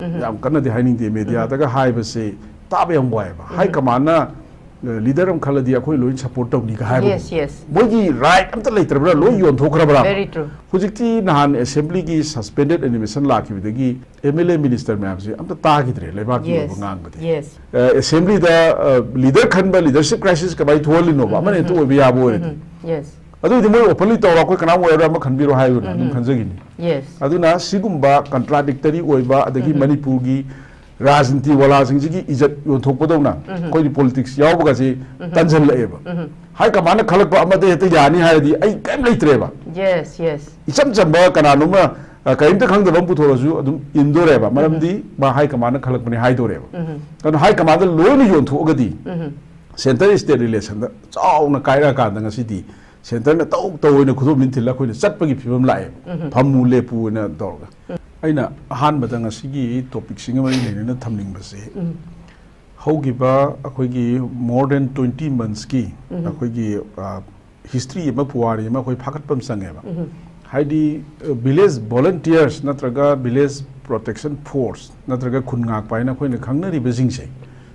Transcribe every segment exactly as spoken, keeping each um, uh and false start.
ꯌꯥꯝ ꯀꯟꯅꯗꯤ ꯍꯥꯏꯅꯤꯡꯗꯦ, ꯃꯦꯗꯤꯌꯥꯗꯒ ꯍꯥꯏꯕꯁꯦ ꯇꯥꯕ ꯌꯥꯝ ꯋꯥꯏꯑꯦꯕ꯫ ꯍꯥꯏ ꯀꯃꯥꯟꯅ ꯂꯤꯗꯔ ꯑꯃ ꯈꯜꯂꯗꯤ ꯑꯩꯈꯣꯏ ꯂꯣꯏ ꯁꯞꯄꯣꯔꯠ ꯇꯧꯅꯤꯒ ꯍꯥꯏꯕꯗꯣ꯫ Yes, yes. ꯃꯣꯏꯒꯤ ꯔꯥꯏꯠ ꯑꯝꯇ ꯂꯩꯇ꯭ꯔꯕ꯭ꯔꯥ? ꯂꯣꯏ ꯌꯣꯟꯊꯣꯛꯈ꯭ꯔꯕ꯭ꯔꯥ? Very true. ꯍꯧꯖꯤꯛꯇꯤ ꯅꯍꯥꯟ ꯑꯦꯁꯦꯝꯕ꯭ꯂꯤꯒꯤ ꯁꯁꯄꯦꯟꯗꯦꯗ ꯑꯦꯅꯤꯃꯦꯁꯟ ꯂꯥꯛꯈꯤꯕꯗꯒꯤ ꯑꯦꯝ ꯑꯦꯜ ꯑꯦ ꯃꯤꯅꯤꯁꯇꯔ ꯃꯌꯥꯝꯁꯦ ꯑꯝꯇ ꯇꯥꯈꯤꯗ꯭ꯔꯦ ꯂꯩꯕꯥꯛꯀꯤ ꯑꯣꯏꯕ Yes. ꯉꯥꯡꯕꯗꯤ꯫ Yes. ꯑꯦꯁꯦꯝꯕ꯭ꯂꯤꯗ ꯂꯤꯗꯔ ꯈꯟꯕ ꯂꯤꯗꯔꯁꯤꯞ ꯀ꯭ꯔꯥꯏꯁꯤꯁ ꯀꯃꯥꯏꯅ ꯊꯣꯛꯍꯜꯂꯤꯅꯣꯕ? ꯑꯃꯅ ꯍꯦꯛꯇ ꯑꯣꯏꯕ ꯌꯥꯕ ꯑꯣꯏꯔꯗꯤ꯫ Yes. ꯑꯗꯨꯗꯤ ꯃꯣꯏ ꯑꯣꯄꯟꯂꯤ ꯇꯧꯔ ꯑꯩꯈꯣꯏ ꯀꯅꯥꯝ ꯑꯣꯏꯔꯔꯣꯏ ꯑꯃ ꯈꯟꯕꯤꯔꯣ ꯍꯥꯏꯕꯅ ꯑꯗꯨꯝ ꯈꯟꯖꯈꯤꯅꯤ꯫ Yes. ꯑꯗꯨꯅ ꯁꯤꯒꯨꯝꯕ ꯀꯟꯇ꯭ꯔꯥꯗꯤꯛꯇꯔꯤ ꯑꯣꯏꯕ ꯑꯗꯒꯤ ꯃꯅꯤꯄꯨꯔꯒꯤ ꯔꯥꯖꯅꯤꯇꯤ ꯋꯥꯂꯥꯁꯤꯡꯁꯤꯒꯤ ꯏꯖꯠ ꯌꯣꯟꯊꯣꯛꯄꯗꯧꯅ ꯑꯩꯈꯣꯏꯗꯤ ꯄꯣꯂꯤꯇꯤꯛꯁ ꯌꯥꯎꯕꯒꯁꯦ ꯇꯟꯁꯤꯜꯂꯛꯑꯦꯕ꯫ ꯍꯥꯏ ꯀꯃꯥꯟꯅ ꯈꯜꯂꯛꯄ ꯑꯃꯗ ꯍꯦꯛꯇ ꯌꯥꯅꯤ ꯍꯥꯏꯔꯗꯤ ꯑꯩ ꯀꯔꯤꯝ ꯂꯩꯇ꯭ꯔꯦꯕ꯫ Yes, yes. ꯏꯆꯝ ꯆꯝꯕ ꯀꯅꯥꯅꯣꯝꯅ ꯑ, ꯀꯔꯤꯝꯇ ꯈꯪꯗꯕ ꯑꯃ ꯄꯨꯊꯣꯔꯛꯑꯁꯨ ꯑꯗꯨꯝ ꯏꯟꯗꯣꯔꯦꯕ, ꯃꯔꯝꯗꯤ ꯃꯥ ꯍꯥꯏ ꯀꯃꯥꯟꯅ ꯈꯜꯂꯛꯄꯅꯦ ꯍꯥꯏꯗꯣꯔꯦꯕ꯫ ꯑꯗꯨꯅ ꯍꯥꯏ ꯀꯃꯥꯟꯗ ꯂꯣꯏꯅ ꯌꯣꯟꯊꯣꯛꯑꯒꯗꯤ ꯁꯦꯟꯇꯔ ꯏꯁꯇꯦꯠ ꯔꯤꯂꯦꯁꯟꯗ ꯆꯥꯎꯅ ꯀꯥꯏꯔꯛꯑꯀꯥꯟꯗ ꯉꯁꯤꯗꯤ ꯁꯦꯟꯇꯔꯅ ꯇꯧ ꯇꯧ ꯑꯣꯏꯅ ꯈꯨꯗꯣꯝꯕꯤꯅ ꯊꯤꯜꯂ ꯑꯩꯈꯣꯏꯅ ꯆꯠꯄꯒꯤ ꯐꯤꯕꯝ ꯂꯥꯛꯑꯦꯕ꯫ ꯐꯝꯃꯨ ꯂꯦꯞꯄꯨ ꯑꯣꯏꯅ ꯇꯧꯔꯒ꯫ ꯑꯩꯅ ꯑꯍꯥꯟꯕꯗ ꯉꯁꯤꯒꯤ ꯇꯣꯄꯤꯛꯁꯤꯒ ꯃꯔꯤ ꯂꯩꯅꯅ ꯊꯝꯅꯤꯡꯕꯁꯦ, ꯍꯧꯈꯤꯕ ꯑꯩꯈꯣꯏꯒꯤ more than twenty monthsꯀꯤ ꯑꯩꯈꯣꯏꯒꯤ, ꯑ, ꯍꯤꯁꯇ꯭ꯔꯤ ꯑꯃ, ꯄꯨꯋꯥꯔꯤ ꯑꯃ ꯑꯩꯈꯣꯏ ꯐꯥꯒꯠꯄ ꯑꯃ ꯆꯪꯉꯦꯕ꯫ ꯍꯥꯏꯗꯤ, ꯚꯤꯂꯦꯖ ꯚꯣꯂꯟꯇꯤꯌꯔꯁ ꯅꯠꯇ꯭ꯔꯒ ꯚꯤꯂꯦꯖ ꯄ꯭ꯔꯣꯇꯦꯛꯁꯟ ꯐꯣꯔꯁ ꯅꯠꯇ꯭ꯔꯒ ꯈꯨꯟ ꯉꯥꯛꯄ ꯍꯥꯏꯅ ꯑꯩꯈꯣꯏꯅ ꯈꯪꯅꯔꯤꯕꯁꯤꯡꯁꯦ,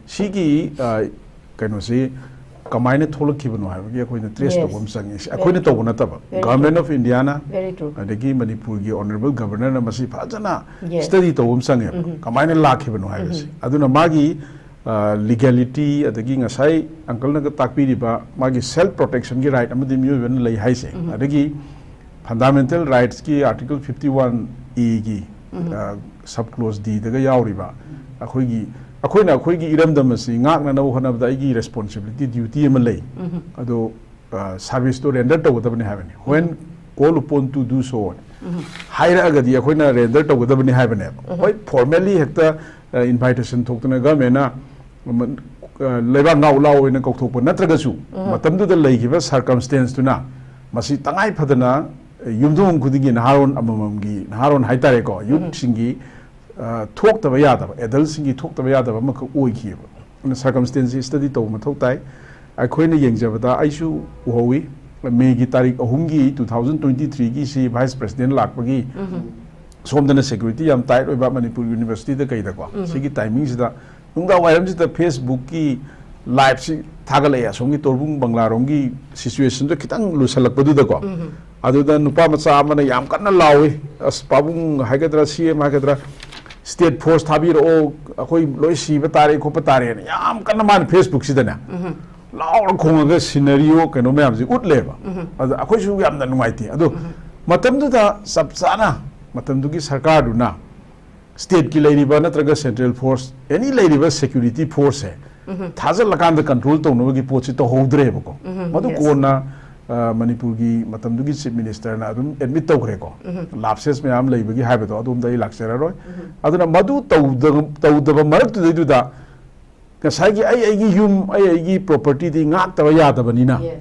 ꯁꯤꯒꯤ, ꯑ, ꯀꯩꯅꯣꯁꯤ ꯀꯃꯥꯏꯅ ꯊꯣꯛꯂꯛꯈꯤꯕꯅꯣ ꯍꯥꯏꯕꯒꯤ ꯑꯩꯈꯣꯏꯅ ꯇ꯭ꯔꯦꯁ Yes. ꯇꯧꯕ ꯑꯃ ꯆꯪꯉꯤ꯫ ꯑꯩꯈꯣꯏꯅ true. ꯇꯧꯕ ꯅꯠꯇꯕ, Very government true. Of Indian, Very true. ꯑꯗꯒꯤ ꯃꯅꯤꯄꯨꯔꯒꯤ ꯑꯣꯅꯔꯦꯕꯜ ꯒꯚꯔꯅꯔꯅ ꯃꯁꯤ ꯐꯖꯅ Yes. ꯁ꯭ꯇꯗꯤ ꯇꯧꯕ ꯑꯃ ꯆꯪꯉꯦꯕ꯫ ꯀꯃꯥꯏꯅ ꯂꯥꯛꯈꯤꯕꯅꯣ ꯍꯥꯏꯕꯁꯦ꯫ ꯑꯗꯨꯅ ꯃꯥꯒꯤ, ꯑ, ꯂꯤꯒꯦꯂꯤꯇꯤ, ꯑꯗꯒꯤ ꯉꯁꯥꯏ ꯑꯪꯀꯜꯅꯒ ꯇꯥꯛꯄꯤꯔꯤꯕ ꯃꯥꯒꯤ ꯁꯦꯜꯐ ꯄ꯭ꯔꯣꯇꯦꯛꯁꯟꯒꯤ ꯔꯥꯏꯠ ꯑꯃꯗꯤ ꯃꯤꯑꯣꯏꯕꯅ ꯂꯩ ꯍꯥꯏꯁꯦ, ꯑꯗꯒꯤ ꯐꯟꯗꯥꯃꯦꯟꯇꯦꯜ ꯔꯥꯏꯠꯁꯀꯤ ꯑꯥꯔꯇꯤꯀꯜ fifty one Aꯒꯤ, ꯑ, ꯁꯕ ꯀ꯭ꯂꯣꯁ Dꯗꯒ ꯌꯥꯎꯔꯤꯕ ꯑꯩꯈꯣꯏꯒꯤ, ꯑꯩꯈꯣꯏꯅ ꯑꯩꯈꯣꯏꯒꯤ ꯏꯔꯝꯗꯝ ꯑꯁꯤ ꯉꯥꯛꯅꯅꯕ ꯍꯣꯠꯅꯕꯗ ꯑꯩꯒꯤ ꯔꯦꯁꯄꯣꯟꯁꯤꯕꯤꯂꯤꯇꯤ, ꯗ꯭ꯌꯨꯇꯤ ꯑꯃ ꯂꯩ꯫ ꯑꯗꯣ, ꯑ, ꯁꯥꯔꯚꯤꯁꯇꯣ ꯔꯦꯟꯗꯔ ꯇꯧꯒꯗꯕꯅꯤ ꯍꯥꯏꯕꯅꯤ꯫ When call upon to do so ꯍꯥꯏꯔꯛꯑꯒꯗꯤ ꯑꯩꯈꯣꯏꯅ ꯔꯦꯟꯗꯔ ꯇꯧꯒꯗꯕꯅꯤ ꯍꯥꯏꯕꯅꯦꯕ꯫ ꯍꯣꯏ, ꯐꯣꯔꯃꯦꯜꯂꯤ ꯍꯦꯛꯇ, ꯑ, ꯏꯟꯚꯥꯏꯇꯦꯁꯟ ꯊꯣꯛꯇꯅ ꯒꯚꯔꯟꯃꯦꯟꯅ ꯂꯩꯕꯥꯛ ꯉꯥꯎ ꯂꯥꯎ ꯑꯣꯏꯅ ꯀꯧꯊꯣꯛꯄ ꯅꯠꯇ꯭ꯔꯒꯁꯨ, ꯃꯇꯝꯗꯨꯗ ꯂꯩꯈꯤꯕ ꯁꯔꯀꯝꯁꯇꯦꯟꯁꯇꯨꯅ ꯃꯁꯤ ꯇꯉꯥꯏ ꯐꯗꯅ ꯌꯨꯝꯊꯣꯡ ꯈꯨꯗꯤꯡꯒꯤ ꯅꯍꯥꯔꯣꯟ ꯑꯃꯃꯝꯒꯤ, ꯅꯍꯥꯔꯣꯟ ꯍꯥꯏꯇꯥꯔꯦꯀꯣ, ꯌꯨꯠꯁꯤꯡꯒꯤ, ꯑ, ꯊꯣꯛꯇꯕ ꯌꯥꯗꯕ, ꯑꯦꯗꯜꯁꯤꯡꯒꯤ ꯊꯣꯛꯇꯕ ꯌꯥꯗꯕ ꯑꯃꯈꯛ ꯑꯣꯏꯈꯤꯑꯕ꯫ ꯑꯗꯨꯅ ꯁꯔꯀꯝꯁꯇꯦꯟꯁꯁꯤ ꯁ꯭ꯇꯗꯤ ꯇꯧꯕ ꯃꯊꯧ ꯇꯥꯏ꯫ ꯑꯩꯈꯣꯏꯅ ꯌꯦꯡꯖꯕꯗ ꯑꯩꯁꯨ ꯎꯍꯧꯋꯤ, ꯃꯦꯒꯤ ꯇꯥꯔꯤꯛ ꯑꯍꯨꯝꯒꯤ two thousand twenty threeꯒꯤ ꯁꯤ ꯚꯥꯏꯁ ꯄ꯭ꯔꯦꯁꯤꯗꯦꯟ ꯂꯥꯛꯄꯒꯤ ꯁꯣꯝꯗꯅ ꯁꯦꯀ꯭ꯌꯨꯔꯤꯇꯤ ꯌꯥꯝ ꯇꯥꯏꯠ ꯑꯣꯏꯕ ꯃꯅꯤꯄꯨꯔ ꯌꯨꯅꯤꯚꯔꯁꯤꯇꯤꯗ ꯀꯩꯗꯀꯣ, ꯁꯤꯒꯤ ꯇꯥꯏꯃꯤꯡꯁꯤꯗ ꯅꯨꯡꯗꯥꯡ ꯋꯥꯏꯔꯝꯁꯤꯗ ꯐꯦꯁꯕꯨꯛꯀꯤ ꯂꯥꯏꯞꯁꯤ ꯊꯥꯒꯠꯂꯛꯑꯦ, ꯑꯁꯣꯝꯒꯤ ꯇꯣꯔꯕꯨꯡ ꯕꯪꯒ꯭ꯂꯥꯔꯣꯝꯒꯤ ꯁꯤꯆꯨꯋꯦꯁꯟꯗꯣ ꯈꯤꯇꯪ ꯂꯨꯁꯜꯂꯛꯄꯗꯨꯗꯀꯣ꯫ ꯑꯗꯨꯗ ꯅꯨꯄꯥ ꯃꯆꯥ ꯑꯃꯅ ꯌꯥꯝ ꯀꯟꯅ ꯂꯥꯎꯏ, "ꯑꯁ, ꯄꯥꯕꯨꯡ ꯍꯥꯏꯒꯗ꯭ꯔꯥ, ꯁꯤ ꯑꯦꯝ ꯍꯥꯏꯒꯗ꯭ꯔꯥ, ꯁ꯭ꯇꯦꯠ ꯐꯣꯔꯁ ꯊꯥꯕꯤꯔꯛꯑꯣ, ꯑꯩꯈꯣꯏ ꯂꯣꯏ ꯁꯤꯕ ꯇꯥꯔꯦ, ꯈꯣꯠꯄ ꯇꯥꯔꯦꯅ" ꯌꯥꯝ ꯀꯟꯅ ꯃꯥꯅ ꯐꯦꯁꯕꯨꯛꯁꯤꯗꯅꯦ ꯂꯥꯎꯔ ꯈꯣꯡꯉꯒ ꯁꯤꯅꯔꯤꯑꯣ ꯀꯩꯅꯣ ꯃꯌꯥꯝꯁꯦ ꯎꯠꯂꯦꯕ꯫ ꯑꯗ ꯑꯩꯈꯣꯏꯁꯨ ꯌꯥꯝꯅ ꯅꯨꯡꯉꯥꯏꯇꯦ꯫ ꯑꯗꯣ ꯃꯇꯝꯗꯨꯗ ꯆꯞ ꯆꯥꯅ ꯃꯇꯝꯗꯨꯒꯤ ꯁꯔꯀꯥꯔꯗꯨꯅ ꯁ꯭ꯇꯦꯠꯀꯤ ꯂꯩꯔꯤꯕ ꯅꯠꯇ꯭ꯔꯒ ꯁꯦꯟꯇ꯭ꯔꯦꯜ ꯐꯣꯔꯁ, ꯑꯦꯅꯤ ꯂꯩꯔꯤꯕ ꯁꯦꯀ꯭ꯌꯨꯔꯤꯇꯤ ꯐꯣꯔꯁꯁꯦ ꯊꯥꯖꯤꯜꯂꯀꯥꯟꯗ ꯀꯟꯇ꯭ꯔꯣꯜ ꯇꯧꯅꯕꯒꯤ ꯄꯣꯠꯁꯤ ꯇꯧꯍꯧꯗ꯭ꯔꯦꯕꯀꯣ꯫ ꯃꯗꯨ yes. ꯀꯣꯟꯅ, ꯑ, ꯃꯅꯤꯄꯨꯔꯒꯤ ꯃꯇꯝꯗꯨꯒꯤ ꯆꯤꯐ ꯃꯤꯅꯤꯁꯇꯔꯅ ꯑꯗꯨꯝ ꯑꯦꯗꯃꯤꯠ ꯇꯧꯈ꯭ꯔꯦꯀꯣ꯫ ꯂꯥꯞꯁꯦꯁ ꯃꯌꯥꯝ ꯂꯩꯕꯒꯤ ꯍꯥꯏꯕꯗꯣ ꯑꯗꯣꯝꯗ ꯑꯩ ꯂꯥꯛꯆꯔꯔꯣꯏ꯫ ꯑꯗꯨꯅ ꯃꯗꯨ ꯇꯧꯗ-, ꯇꯧꯗꯕ ꯃꯔꯛꯇꯨꯗꯩꯗꯨꯗ ꯉꯁꯥꯏꯒꯤ ꯑꯩ ꯑꯩꯒꯤ ꯌꯨꯝ, ꯑꯩ ꯑꯩꯒꯤ ꯄ꯭ꯔꯣꯄꯔꯇꯤꯗꯤ ꯉꯥꯛꯇꯕ ꯌꯥꯗꯕꯅꯤꯅ yes.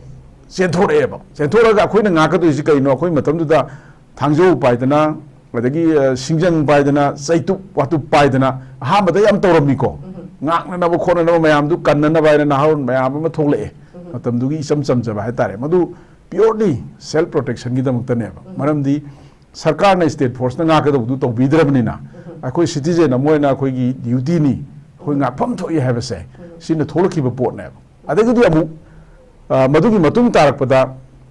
ꯆꯦꯟꯊꯣꯔꯛꯑꯦꯕ꯫ ꯆꯦꯟꯊꯣꯔꯛꯑꯒ ꯑꯩꯈꯣꯏꯅ ꯉꯥꯛꯀꯗꯣꯏꯁꯤ ꯀꯩꯅꯣ? ꯑꯩꯈꯣꯏ ꯃꯇꯝꯗꯨꯗ ꯊꯥꯡꯖꯧ ꯄꯥꯏꯗꯅ, ꯑꯗꯒꯤ, ꯑ, ꯁꯤꯡꯖꯪ ꯄꯥꯏꯗꯅ, ꯆꯩꯇꯨꯞ ꯋꯥꯇꯨꯞ ꯄꯥꯏꯗꯅ ꯑꯍꯥꯟꯕꯗ ꯌꯥꯝ ꯇꯧꯔꯝꯃꯤꯀꯣ꯫ ꯉꯥꯛꯅꯅꯕ ꯈꯣꯠꯅꯅꯕ ꯃꯌꯥꯝꯗꯨ ꯀꯟꯅꯅꯕ ꯍꯥꯏꯅ ꯅꯍꯥꯔꯣꯟ ꯃꯌꯥꯝ ꯑꯃ ꯊꯣꯛꯂꯛꯑꯦ꯫ ꯃꯇꯝꯗꯨꯒꯤ ꯏꯆꯝ ꯆꯝꯖꯕ ꯍꯥꯏꯇꯥꯔꯦ꯫ ꯃꯗꯨ purely self protectionꯒꯤꯗꯃꯛꯇꯅꯦꯕ꯫ ꯃꯔꯝꯗꯤ ꯁꯔꯀꯥꯔꯅ ꯁ꯭ꯇꯦꯠ ꯐꯣꯔꯁꯅ ꯉꯥꯛꯀꯗꯧꯕꯗꯨ ꯇꯧꯕꯤꯗ꯭ꯔꯕꯅꯤꯅ, ꯑꯩꯈꯣꯏ ꯁꯤꯇꯤꯖꯦꯟ ꯑꯃ ꯑꯣꯏꯅ ꯑꯩꯈꯣꯏꯒꯤ ꯗ꯭ꯌꯨꯇꯤꯅꯤ, ꯑꯩꯈꯣꯏ ꯉꯥꯛꯐꯝ ꯊꯣꯛꯏ ꯍꯥꯏꯕꯁꯦ, ꯁꯤꯅ ꯊꯣꯛꯂꯛꯈꯤꯕ ꯄꯣꯠꯅꯦꯕ꯫ ꯑꯗꯒꯤꯗꯤ ꯑꯃꯨꯛ, ꯑ, ꯃꯗꯨꯒꯤ ꯃꯇꯨꯡ ꯇꯥꯔꯛꯄꯗ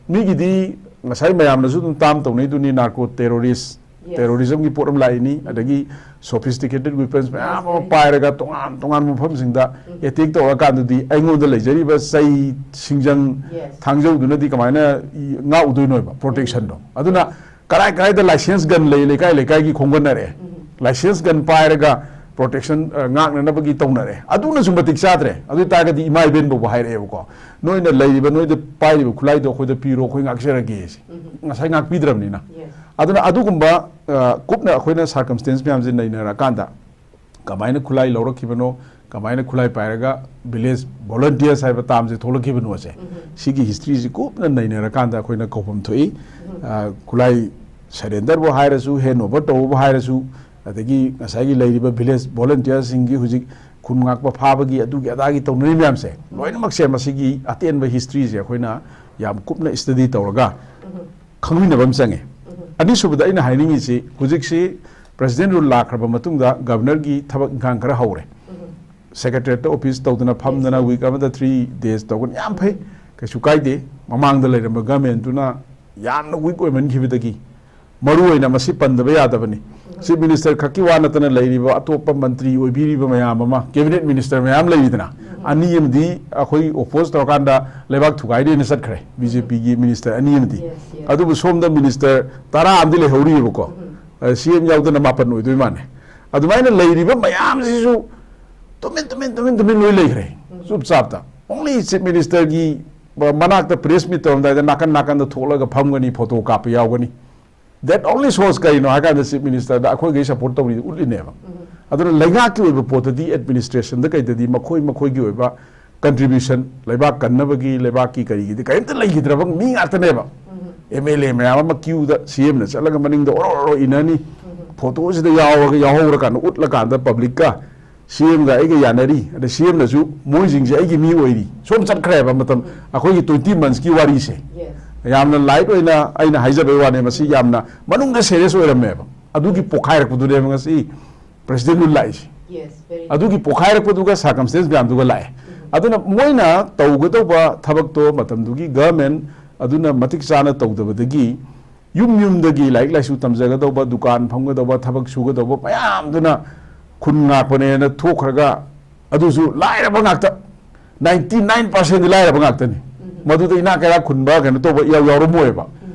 ꯃꯤꯒꯤꯗꯤ ꯉꯁꯥꯏ ꯃꯌꯥꯝꯅꯁꯨ ꯑꯗꯨꯝ ꯇꯥꯝ ꯇꯧꯅꯩꯗꯨꯅꯤ, ꯅꯥꯔꯀꯣ ꯇꯦꯔꯣꯔꯤꯁ, yes. ꯇꯦꯔꯣꯔꯤꯖꯝꯒꯤ ꯄꯣꯠ ꯑꯃ ꯂꯥꯛꯏꯅꯤ, ꯑꯗꯒꯤ sophisticated weapons ꯃꯌꯥꯝ ꯑꯃ yes. ꯄꯥꯏꯔꯒ ꯇꯣꯉꯥꯟ ꯇꯣꯉꯥꯟꯕ ꯃꯐꯝꯁꯤꯡꯗ ꯑꯦꯇꯦꯛ ꯇꯧꯔꯀꯥꯟꯗꯗꯤ ꯑꯩꯉꯣꯟꯗ ꯂꯩꯖꯔꯤꯕ ꯆꯩ, ꯁꯤꯡꯖꯪ, yes. ꯊꯥꯡꯖꯧꯗꯨꯅꯗꯤ ꯀꯃꯥꯏꯅ ꯉꯥꯛꯎꯗꯣꯏꯅꯣꯕ ꯄ꯭ꯔꯣꯇꯦꯛꯁꯟꯗꯣ? ꯑꯗꯨꯅ ꯀꯔꯥꯏ ꯀꯔꯥꯏꯗ ꯂꯥꯏꯁꯦꯟꯁ ꯒꯟ ꯂꯩ, ꯂꯩꯀꯥꯏ ꯂꯩꯀꯥꯏꯒꯤ ꯈꯣꯝꯒꯠꯅꯔꯦ꯫ ꯂꯥꯏꯁꯦꯟꯁ ꯒꯟ ꯄꯥꯏꯔꯒ ꯄ꯭ꯔꯣꯇꯦꯛꯁꯟ, ꯑ, ꯉꯥꯛꯅꯅꯕꯒꯤ ꯇꯧꯅꯔꯦ꯫ ꯑꯗꯨꯅꯁꯨ ꯃꯇꯤꯛ ꯆꯥꯗ꯭ꯔꯦ꯫ ꯑꯗꯨ ꯑꯣꯏ ꯇꯥꯔꯒꯗꯤ ꯏꯃꯥ ꯏꯕꯦꯟ ꯐꯥꯎꯕ ꯍꯥꯏꯔꯛꯑꯦꯕꯀꯣ, "ꯅꯣꯏꯅ ꯂꯩꯔꯤꯕ, ꯅꯣꯏꯗ ꯄꯥꯏꯔꯤꯕ ꯈꯨꯠꯂꯥꯏꯗꯣ ꯑꯩꯈꯣꯏꯗ ꯄꯤꯔꯣ, ꯑꯩꯈꯣꯏ ꯉꯥꯛꯆꯔꯒꯦ" ꯁꯤ꯫ ꯉꯁꯥꯏ ꯉꯥꯛꯄꯤꯗ꯭ꯔꯕꯅꯤꯅ꯫ Yes. ꯑꯗꯨꯅ ꯑꯗꯨꯒꯨꯝꯕ, ꯑ, ꯀꯨꯞꯅ ꯑꯩꯈꯣꯏꯅ circumstance ꯃꯌꯥꯝꯁꯦ ꯅꯩꯅꯔꯀꯥꯟꯗ ꯀꯃꯥꯏꯅ ꯈꯨꯠꯂꯥꯏ ꯂꯧꯔꯛꯈꯤꯕꯅꯣ, ꯀꯃꯥꯏꯅ ꯈꯨꯠꯂꯥꯏ ꯄꯥꯏꯔꯒ village volunteers ꯍꯥꯏꯕ ꯇꯥꯝꯁꯦ ꯊꯣꯛꯂꯛꯈꯤꯕꯅꯣꯁꯦ, ꯁꯤꯒꯤ historyꯁꯤ ꯀꯨꯞꯅ ꯅꯩꯅꯔꯀꯥꯟꯗ ꯑꯩꯈꯣꯏꯅ ꯀꯧꯐꯝ ꯊꯣꯛꯏ꯫ ꯑ, ꯈꯨꯠꯂꯥꯏ surrenderꯕꯨ ꯍꯥꯏꯔꯁꯨ, hand over ꯇꯧꯕꯕꯨ ꯍꯥꯏꯔꯁꯨ, ꯑꯗꯒꯤ ꯉꯁꯥꯏꯒꯤ ꯂꯩꯔꯤꯕ village volunteersꯁꯤꯡꯒꯤ ꯍꯧꯖꯤꯛ ꯈꯨꯟ ꯉꯥꯛꯄ ꯐꯥꯕꯒꯤ ꯑꯗꯨꯒꯤ ꯑꯗꯥꯒꯤ ꯇꯧꯅꯔꯤ ꯃꯌꯥꯝꯁꯦ, ꯂꯣꯏꯅꯃꯛꯁꯦ ꯃꯁꯤꯒꯤ ꯑꯇꯦꯟꯕ historyꯁꯦ ꯑꯩꯈꯣꯏꯅ ꯌꯥꯝ ꯀꯨꯞꯅ study ꯇꯧꯔꯒ ꯈꯪꯃꯤꯟꯅꯕ ꯑꯃ ꯆꯪꯉꯦ꯫ ꯑꯅꯤꯁꯨꯕꯗ ꯑꯩꯅ ꯍꯥꯏꯅꯤꯡꯉꯤꯁꯤ, ꯍꯧꯖꯤꯛꯁꯤ President Rule ꯂꯥꯛꯈ꯭ꯔꯕ ꯃꯇꯨꯡꯗ Governorꯒꯤ ꯊꯕꯛ ꯏꯪꯈꯥꯡ ꯈꯔ ꯍꯧꯔꯦ꯫ Secretariatꯇ office ꯇꯧꯗꯅ ꯐꯝꯗꯅ week ꯑꯃꯗ three days ꯇꯧꯒꯅꯤ, ꯌꯥꯝ ꯐꯩ, ꯀꯩꯁꯨ ꯀꯥꯏꯗꯦ꯫ ꯃꯃꯥꯡꯗ ꯂꯩꯔꯝꯕ governmentꯇꯨꯅ ꯌꯥꯝꯅ weak ꯑꯣꯏꯃꯟꯈꯤꯕꯗꯒꯤ, ꯃꯔꯨ ꯑꯣꯏꯅ ꯃꯁꯤ ꯄꯟꯗꯕ ꯌꯥꯗꯕꯅꯤ꯫ Chief Minister ꯈꯛꯀꯤ ꯋꯥ ꯅꯠꯇꯅ ꯂꯩꯔꯤꯕ ꯑꯇꯣꯞꯄ ꯃꯟꯇ꯭ꯔꯤ ꯑꯣꯏꯕꯤꯔꯤꯕ ꯃꯌꯥꯝ ꯑꯃ, cabinet minister ꯃꯌꯥꯝ ꯂꯩꯔꯤꯗꯅ, ꯑꯅꯤ ꯑꯃꯗꯤ ꯑꯩꯈꯣꯏ oppose ꯇꯧꯔꯀꯥꯟꯗ ꯂꯩꯕꯥꯛ ꯊꯨꯒꯥꯏꯔꯦꯅ ꯆꯠꯈ꯭ꯔꯦ, BJPꯒꯤ minister ꯑꯅꯤ ꯑꯃꯗꯤ꯫ Yes, yes. ꯑꯗꯨꯕꯨ ꯁꯣꯝꯗ minister ꯇꯔꯥ ꯑꯃꯗꯤ ꯂꯩꯍꯧꯔꯤꯑꯕꯀꯣ꯫ ꯑ, CM ꯌꯥꯎꯗꯅ ꯃꯥꯄꯟ ꯑꯣꯏꯗꯣꯏ ꯃꯥꯅꯦ꯫ ꯑꯗꯨꯃꯥꯏꯅ ꯂꯩꯔꯤꯕ ꯃꯌꯥꯝꯁꯤꯁꯨ ꯇꯨꯃꯤꯟ, ꯇꯨꯃꯤꯟ, ꯇꯨꯃꯤꯟ, ꯇꯨꯃꯤꯟ ꯂꯣꯏ ꯂꯩꯈ꯭ꯔꯦ, ꯆꯨꯞ ꯆꯥꯞꯇ꯫ Only Chief Ministerꯒꯤ ꯃꯅꯥꯛꯇ press meet ꯇꯧꯔꯝꯗꯥꯏꯗ ꯅꯥꯀꯟ ꯅꯥꯀꯟꯗ ꯊꯣꯛꯂꯒ ꯐꯝꯒꯅꯤ, photo ꯀꯥꯞꯄ ꯌꯥꯎꯒꯅꯤ꯫ That only shows ꯀꯔꯤꯅꯣ ꯍꯥꯏ ꯀꯥꯟꯗ Chief Ministerꯗ ꯑꯩꯈꯣꯏꯈꯩ support ꯇꯧꯔꯤꯗꯨ ꯎꯠꯂꯤꯅꯦꯕ꯫ ꯑꯗꯨꯅ ꯂꯩꯉꯥꯛꯀꯤ ꯑꯣꯏꯕ ꯄꯣꯠꯇꯗꯤ, administrationꯗ ꯀꯩꯗꯗꯤ ꯃꯈꯣꯏ ꯃꯈꯣꯏꯒꯤ ꯑꯣꯏꯕ contribution, ꯂꯩꯕꯥꯛ ꯀꯟꯅꯕꯒꯤ, ꯂꯩꯕꯥꯛꯀꯤ ꯀꯔꯤꯒꯤꯗꯤ ꯀꯔꯤꯝꯇ ꯂꯩꯈꯤꯗ꯭ꯔꯕ ꯃꯤ ꯉꯥꯛꯇꯅꯦꯕ꯫ MLA ꯃꯌꯥꯝ ꯑꯃ queueꯗ CMꯅ ꯆꯠꯂꯒ ꯃꯅꯤꯡꯗ ꯑꯣꯔꯣ ꯑꯣꯔꯣ ꯏꯟꯅꯅꯤ꯫ Photoꯁꯤꯗ ꯌꯥꯎꯔꯒ, ꯌꯥꯎꯍꯧꯔꯀꯥꯟꯗ, ꯎꯠꯂꯀꯥꯟꯗ publicꯀ, CMꯒ ꯑꯩꯒ ꯌꯥꯅꯔꯤ, ꯑꯗ CMꯅꯁꯨ ꯃꯣꯏꯁꯤꯡꯁꯦ ꯑꯩꯒꯤ ꯃꯤ ꯑꯣꯏꯔꯤ, ꯁꯣꯝ ꯆꯠꯈ꯭ꯔꯦꯕ꯫ ꯃꯇꯝ, ꯑꯩꯈꯣꯏꯒꯤ twenty monthsꯀꯤ ꯋꯥꯔꯤꯁꯦ꯫ Yes. ꯌꯥꯝꯅ light ꯑꯣꯏꯅ ꯑꯩꯅ ꯍꯥꯏꯖꯕꯩ ꯋꯥꯅꯦ, ꯃꯁꯤ ꯌꯥꯝꯅ ꯃꯅꯨꯡꯗ serious ꯑꯣꯏꯔꯝꯃꯦꯕ꯫ ꯑꯗꯨꯒꯤ ꯄꯣꯛꯈꯥꯏꯔꯛꯄꯗꯨꯅꯦꯕ ꯉꯁꯤ President Rule ꯂꯥꯛꯏꯁꯦ꯫ Yes, very ꯑꯗꯨꯒꯤ ꯄꯣꯛꯈꯥꯏꯔꯛꯄꯗꯨꯒ circumstance ꯃꯌꯥꯝꯗꯨꯒ ꯂꯥꯛꯑꯦ꯫ ꯑꯗꯨꯅ ꯃꯣꯏꯅ ꯇꯧꯒꯗꯧꯕ ꯊꯕꯛꯇꯣ ꯃꯇꯝꯗꯨꯒꯤ government ꯑꯗꯨꯅ ꯃꯇꯤꯛ ꯆꯥꯅ ꯇꯧꯗꯕꯗꯒꯤ ꯌꯨꯝ ꯌꯨꯝꯗꯒꯤ ꯂꯥꯏꯔꯤꯛ ꯂꯥꯏꯁꯨ ꯇꯝꯖꯒꯗꯧꯕ, ꯗꯨꯀꯥꯟ ꯐꯝꯒꯗꯧꯕ, ꯊꯕꯛ ꯁꯨꯒꯗꯧꯕ ꯃꯌꯥꯝꯗꯨꯅ ꯈꯨꯟ ꯉꯥꯛꯄꯅꯦꯅ ꯊꯣꯛꯈ꯭ꯔꯒ, ꯑꯗꯨꯁꯨ ꯂꯥꯏꯔꯕ ꯉꯥꯛꯇ, ninety nine percentꯗꯤ ꯂꯥꯏꯔꯕ ꯉꯥꯛꯇꯅꯤ꯫ ꯃꯗꯨꯗ ꯏꯅꯥꯛ ꯀꯩꯔꯥꯛ ꯈꯨꯟꯕ ꯀꯩꯅꯣ ꯇꯧꯕ ꯏꯌꯥꯎ ꯌꯥꯎꯔꯝꯃꯣꯏꯕ꯫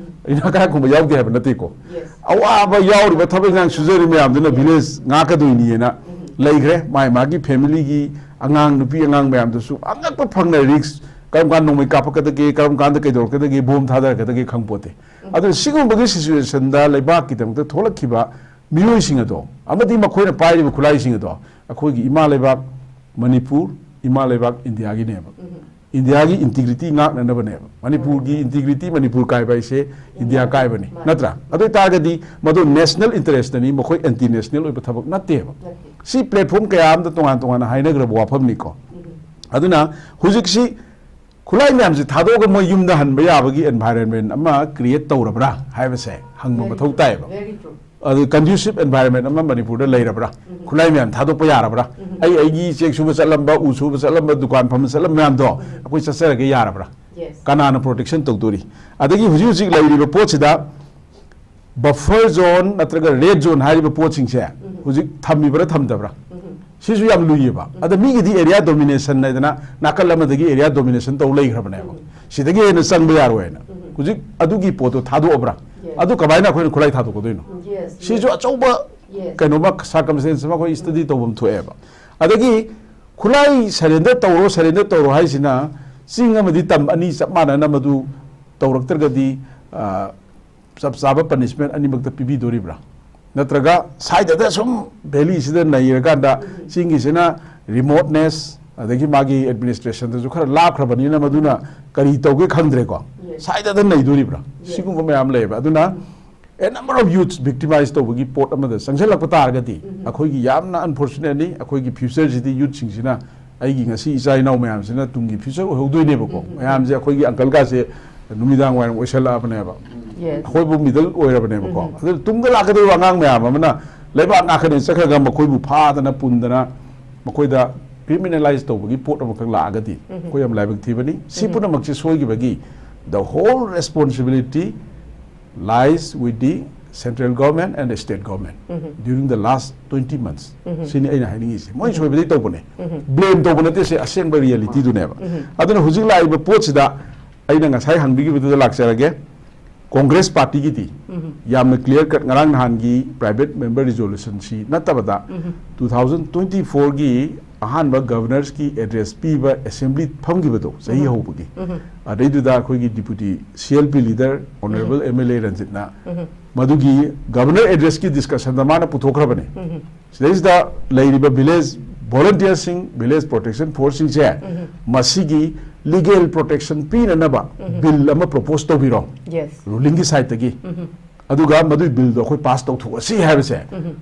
ꯏꯅꯥꯛ ꯀꯩꯔꯥꯛ ꯈꯨꯟꯕ ꯌꯥꯎꯗꯦ ꯍꯥꯏꯕ ꯅꯠꯇꯦꯀꯣ꯫ Yes. ꯑꯋꯥꯕ ꯌꯥꯎꯔꯤꯕ ꯊꯕꯛ ꯏꯪꯈꯥꯡ ꯁꯨꯖꯔꯤꯕ ꯃꯌꯥꯝꯗꯨꯅ village ꯉꯥꯛꯀꯗꯣꯏꯅꯤꯅ ꯂꯩꯈ꯭ꯔꯦ꯫ ꯃꯥꯏ ꯃꯥꯒꯤ familyꯒꯤ ꯑꯉꯥꯡ, ꯅꯨꯄꯤ ꯑꯉꯥꯡ ꯃꯌꯥꯝꯗꯨꯁꯨ ꯑꯉꯛꯄ ꯐꯪꯅ risk, ꯀꯔꯝ ꯀꯥꯟꯗ ꯅꯣꯡꯃꯩ ꯀꯥꯞꯄꯛꯀꯗꯒꯦ, ꯀꯔꯝ ꯀꯥꯟꯗ ꯀꯩꯗꯧꯔꯛꯀꯗꯒꯦ, bomb ꯊꯥꯗꯔꯛꯀꯗꯒꯦ ꯈꯪꯄꯣꯠꯇꯦ꯫ ꯑꯗꯨꯅ ꯁꯤꯒꯨꯝꯕꯒꯤ situationꯗ ꯂꯩꯕꯥꯛꯀꯤꯗꯃꯛꯇ ꯊꯣꯛꯂꯛꯈꯤꯕ ꯃꯤꯑꯣꯏꯁꯤꯡ ꯑꯗꯣ ꯑꯃꯗꯤ ꯃꯈꯣꯏꯅ ꯄꯥꯏꯔꯤꯕ ꯈꯨꯠꯂꯥꯏꯁꯤꯡ ꯑꯗꯣ ꯑꯩꯈꯣꯏꯒꯤ ꯏꯃꯥ ꯂꯩꯕꯥꯛ ꯃꯅꯤꯄꯨꯔ, ꯏꯃꯥ ꯂꯩꯕꯥꯛ ꯏꯟꯗꯤꯌꯥꯒꯤꯅꯦꯕ꯫ ꯏꯟꯗꯤꯌꯥꯒꯤ integrity ꯉꯥꯛꯅꯅꯕꯅꯦꯕ꯫ ꯃꯅꯤꯄꯨꯔꯒꯤ integrity, ꯃꯅꯤꯄꯨꯔ ꯀꯥꯏꯕ ꯍꯥꯏꯁꯦ ꯏꯟꯗꯤꯌꯥ ꯀꯥꯏꯕꯅꯤ, ꯅꯠꯇ꯭ꯔꯥ? ꯑꯗꯨ ꯑꯣꯏꯇꯥꯔꯒꯗꯤ ꯃꯗꯨ national interestꯅꯤ, ꯃꯈꯣꯏ anti national ꯑꯣꯏꯕ ꯊꯕꯛ ꯅꯠꯇꯦꯕ꯫ ꯁꯤ platform ꯀꯌꯥ ꯑꯃꯗ ꯇꯣꯉꯥꯟ ꯇꯣꯉꯥꯟꯅ ꯍꯥꯏꯅꯈ꯭ꯔꯕ ꯋꯥꯐꯝꯅꯤꯀꯣ꯫ ꯑꯗꯨꯅ ꯍꯧꯖꯤꯛꯁꯤ ꯈꯨꯠꯂꯥꯏ ꯃꯌꯥꯝꯁꯦ ꯊꯥꯗꯣꯛꯑꯒ ꯃꯣꯏ ꯌꯨꯝꯗ ꯍꯟꯕ ꯌꯥꯕꯒꯤ environment ꯑꯃ create ꯇꯧꯔꯕ꯭ꯔꯥ ꯍꯥꯏꯕꯁꯦ ꯍꯪꯕ ꯃꯊꯧ ꯇꯥꯏꯌꯦꯕ꯫ ꯑꯗꯨ conducive environment ꯑꯃ ꯃꯅꯤꯄꯨꯔꯗ ꯂꯩꯔꯕ꯭ꯔꯥ? ꯈꯨꯠꯂꯥꯏ ꯃꯌꯥꯝ ꯊꯥꯗꯣꯛꯄ ꯌꯥꯔꯕ꯭ꯔꯥ? ꯑꯩ ꯑꯩꯒꯤ ꯆꯦꯛ ꯁꯨꯕ ꯆꯠꯂꯝꯕ, ꯎ ꯁꯨꯕ ꯆꯠꯂꯝꯕ, ꯗꯨꯀꯥꯟ ꯐꯝꯕ ꯆꯠꯂꯝꯕ ꯃꯌꯥꯝꯗꯣ ꯑꯩꯈꯣꯏ ꯆꯠꯆꯔꯒꯦ ꯌꯥꯔꯕ꯭ꯔꯥ? ꯀꯅꯥꯅ protection ꯇꯧꯗꯣꯔꯤ? ꯑꯗꯒꯤ ꯍꯧꯖꯤꯛ ꯍꯧꯖꯤꯛ ꯂꯩꯔꯤꯕ ꯄꯣꯠꯁꯤꯗ buffer zone ꯅꯠꯇ꯭ꯔꯒ red zone ꯍꯥꯏꯔꯤꯕ ꯄꯣꯠꯁꯤꯡꯁꯦ ꯍꯧꯖꯤꯛ ꯊꯝꯃꯤꯕ꯭ꯔꯥ ꯊꯝꯗꯕ꯭ꯔꯥ? ꯁꯤꯁꯨ ꯌꯥꯝ ꯂꯨꯏꯌꯦꯕ꯫ ꯑꯗ ꯃꯤꯒꯤꯗꯤ area domination ꯍꯥꯏꯗꯅ ꯅꯥꯀꯜ ꯑꯃꯗꯒꯤ area domination ꯇꯧ ꯂꯩꯈ꯭ꯔꯕꯅꯦꯕ꯫ ꯁꯤꯗꯒꯤ ꯍꯦꯟꯅ ꯆꯪꯕ ꯌꯥꯔꯣꯏꯅ꯫ ꯍꯧꯖꯤꯛ ꯑꯗꯨꯒꯤ ꯄꯣꯠꯇꯣ ꯊꯥꯗꯣꯛꯑꯕ꯭ꯔꯥ? ꯑꯗꯨ ꯀꯃꯥꯏꯅ ꯑꯩꯈꯣꯏꯅ ꯈꯨꯠꯂꯥꯏ ꯊꯥꯗꯣꯛꯀꯗꯣꯏꯅꯣ? ꯁꯤꯁꯨ ꯑꯆꯧꯕ ꯀꯩꯅꯣꯃ circumstance ꯑꯃ ꯑꯩꯈꯣꯏ study ꯇꯧꯐꯝ ꯊꯣꯛꯑꯦꯕ꯫ ꯑꯗꯒꯤ ꯈꯨꯠꯂꯥꯏ surrender ꯇꯧꯔꯣ, surrender ꯇꯧꯔꯣ ꯍꯥꯏꯁꯤꯅ ꯆꯤꯡ ꯑꯃꯗꯤ ꯇꯝ ꯑꯅꯤ ꯆꯞ ꯃꯥꯟꯅꯅ ꯃꯗꯨ ꯇꯧꯔꯛꯇ꯭ꯔꯒꯗꯤ, ꯑ, ꯆꯞ ꯆꯥꯕ punishment ꯑꯅꯤꯃꯛꯇ ꯄꯤꯕꯤꯗꯣꯔꯤꯕ꯭ꯔꯥ? ꯅꯠꯇ꯭ꯔꯒ ꯁ꯭ꯋꯥꯏꯗꯗ ꯁꯨꯝ valley ꯁꯤꯗ ꯅꯩꯔꯀꯥꯟꯗ ꯆꯤꯡꯒꯤꯁꯤꯅ remoteness ꯑꯗꯒꯤ ꯃꯥꯒꯤ administration ꯗꯁꯨ ꯈꯔ ꯂꯥꯞꯈ꯭ꯔꯕꯅꯤꯅ ꯃꯗꯨꯅ ꯀꯔꯤ ꯇꯧꯒꯦ ꯈꯪꯗ꯭ꯔꯦꯀꯣ꯫ ꯁ꯭ꯋꯥꯏꯗꯗ ꯅꯩꯗꯣꯔꯤꯕ꯭ꯔꯥ? ꯁꯤꯒꯨꯝꯕ ꯃꯌꯥꯝ ꯂꯩꯌꯦꯕ꯫ ꯑꯗꯨꯅ a number of youths victimize ꯇꯧꯕꯒꯤ ꯄꯣꯠ ꯑꯃꯗ ꯆꯪꯁꯤꯜꯂꯛꯄ ꯇꯥꯔꯒꯗꯤ ꯑꯩꯈꯣꯏꯒꯤ ꯌꯥꯝꯅ unfortunate ꯅꯤ꯫ ꯑꯩꯈꯣꯏꯒꯤ future ꯁꯤꯗꯤ youth ꯁꯤꯡꯁꯤꯅ, ꯑꯩꯒꯤ ꯉꯁꯤ ꯏꯆꯥ ꯏꯅꯥꯎ ꯃꯌꯥꯝꯁꯤꯅ ꯇꯨꯡꯒꯤ future ꯑꯣꯏꯍꯧꯗꯣꯏꯅꯦꯕꯀꯣ꯫ ꯃꯌꯥꯝꯁꯦ ꯑꯩꯈꯣꯏꯒꯤ uncle ꯀꯥꯁꯦ ꯅꯨꯃꯤꯗꯥꯡ ꯋꯥꯏꯔꯝ ꯑꯣꯏꯁꯜꯂꯛꯑꯕꯅꯦꯕ꯫ ꯑꯩꯈꯣꯏꯕꯨ middle ꯑꯣꯏꯔꯕꯅꯦꯕꯀꯣ꯫ ꯑꯗꯨꯅ ꯇꯨꯡꯗ ꯂꯥꯛꯀꯗꯧꯔꯤꯕ ꯑꯉꯥꯡ ꯃꯌꯥꯝ ꯑꯃꯅ ꯂꯩꯕꯥꯛ ꯉꯥꯛꯀꯅꯦ ꯆꯠꯈ꯭ꯔꯒ ꯃꯈꯣꯏꯕꯨ ꯐꯥꯗꯅ ꯄꯨꯟꯗꯅ ꯃꯈꯣꯏꯗ criminalize ꯇꯧꯕꯒꯤ ꯄꯣꯠ ꯑꯃꯈꯛ ꯂꯥꯛꯑꯒꯗꯤ ꯑꯩꯈꯣꯏ ꯌꯥꯝ ꯂꯥꯏꯕꯛ ꯊꯤꯕꯅꯤ꯫ ꯁꯤ ꯄꯨꯝꯅꯃꯛꯁꯦ ꯁꯣꯏꯈꯤꯕꯒꯤ the whole responsibility lies with the central government and the state government during the last twenty months꯫ ꯁꯤꯅꯤ ꯑꯩꯅ ꯍꯥꯏꯅꯤꯡꯉꯤꯁꯦ꯫ ꯃꯣꯏ ꯁꯣꯏꯕꯗꯤ ꯇꯧꯕꯅꯦ꯫ Blame ꯇꯧꯕ ꯅꯠꯇꯦ, ꯁꯤ ꯑꯁꯦꯡꯕ reality ꯗꯨꯅꯦꯕ꯫ ꯑꯗꯨꯅ ꯍꯧꯖꯤꯛ ꯂꯥꯛꯏꯕ ꯄꯣꯠꯁꯤꯗ ꯑꯩꯅ ꯉꯁꯥꯏ ꯍꯪꯕꯤꯈꯤꯕꯗꯨꯗ ꯂꯥꯛꯆꯔꯒꯦ꯫ Congress party ꯒꯤꯗꯤ ꯌꯥꯝꯅ clear cut, ꯉꯔꯥꯡ ꯅꯍꯥꯟꯒꯤ private member resolution ꯁꯤ ꯅꯠꯇꯕꯗ two thousand twenty four ꯒꯤ ꯑꯍꯥꯟꯕ Governor's ꯀꯤ address ꯄꯤꯕ assembly ꯐꯝꯈꯤꯕꯗꯣ ꯆꯍꯤ ꯍꯧꯕꯒꯤ, ꯑꯗꯩꯗꯨꯗ ꯑꯩꯈꯣꯏꯒꯤ deputy C L P leader honourable M L A ꯔꯟꯖꯤꯠꯅ ꯃꯗꯨꯒꯤ Governor address ꯀꯤ discussion ꯗ ꯃꯥꯅ ꯄꯨꯊꯣꯛꯈ꯭ꯔꯕꯅꯦ꯫ ꯁꯤꯗꯩꯁꯤꯗ ꯂꯩꯔꯤꯕ village volunteer ꯁꯤꯡ, village protection force ꯁꯤꯡꯁꯦ ꯃꯁꯤꯒꯤ legal protection ꯄꯤꯅꯅꯕ bill ꯑꯃ propose ꯇꯧꯕꯤꯔꯣ꯫ Ruling ꯒꯤ side ꯇꯒꯤ꯫ ꯑꯗꯨꯒ ꯃꯗꯨꯒꯤ bill ꯗꯣ ꯑꯩꯈꯣꯏ pass ꯇꯧꯊꯣꯛꯑꯁꯤ ꯍꯥꯏꯕꯁꯦ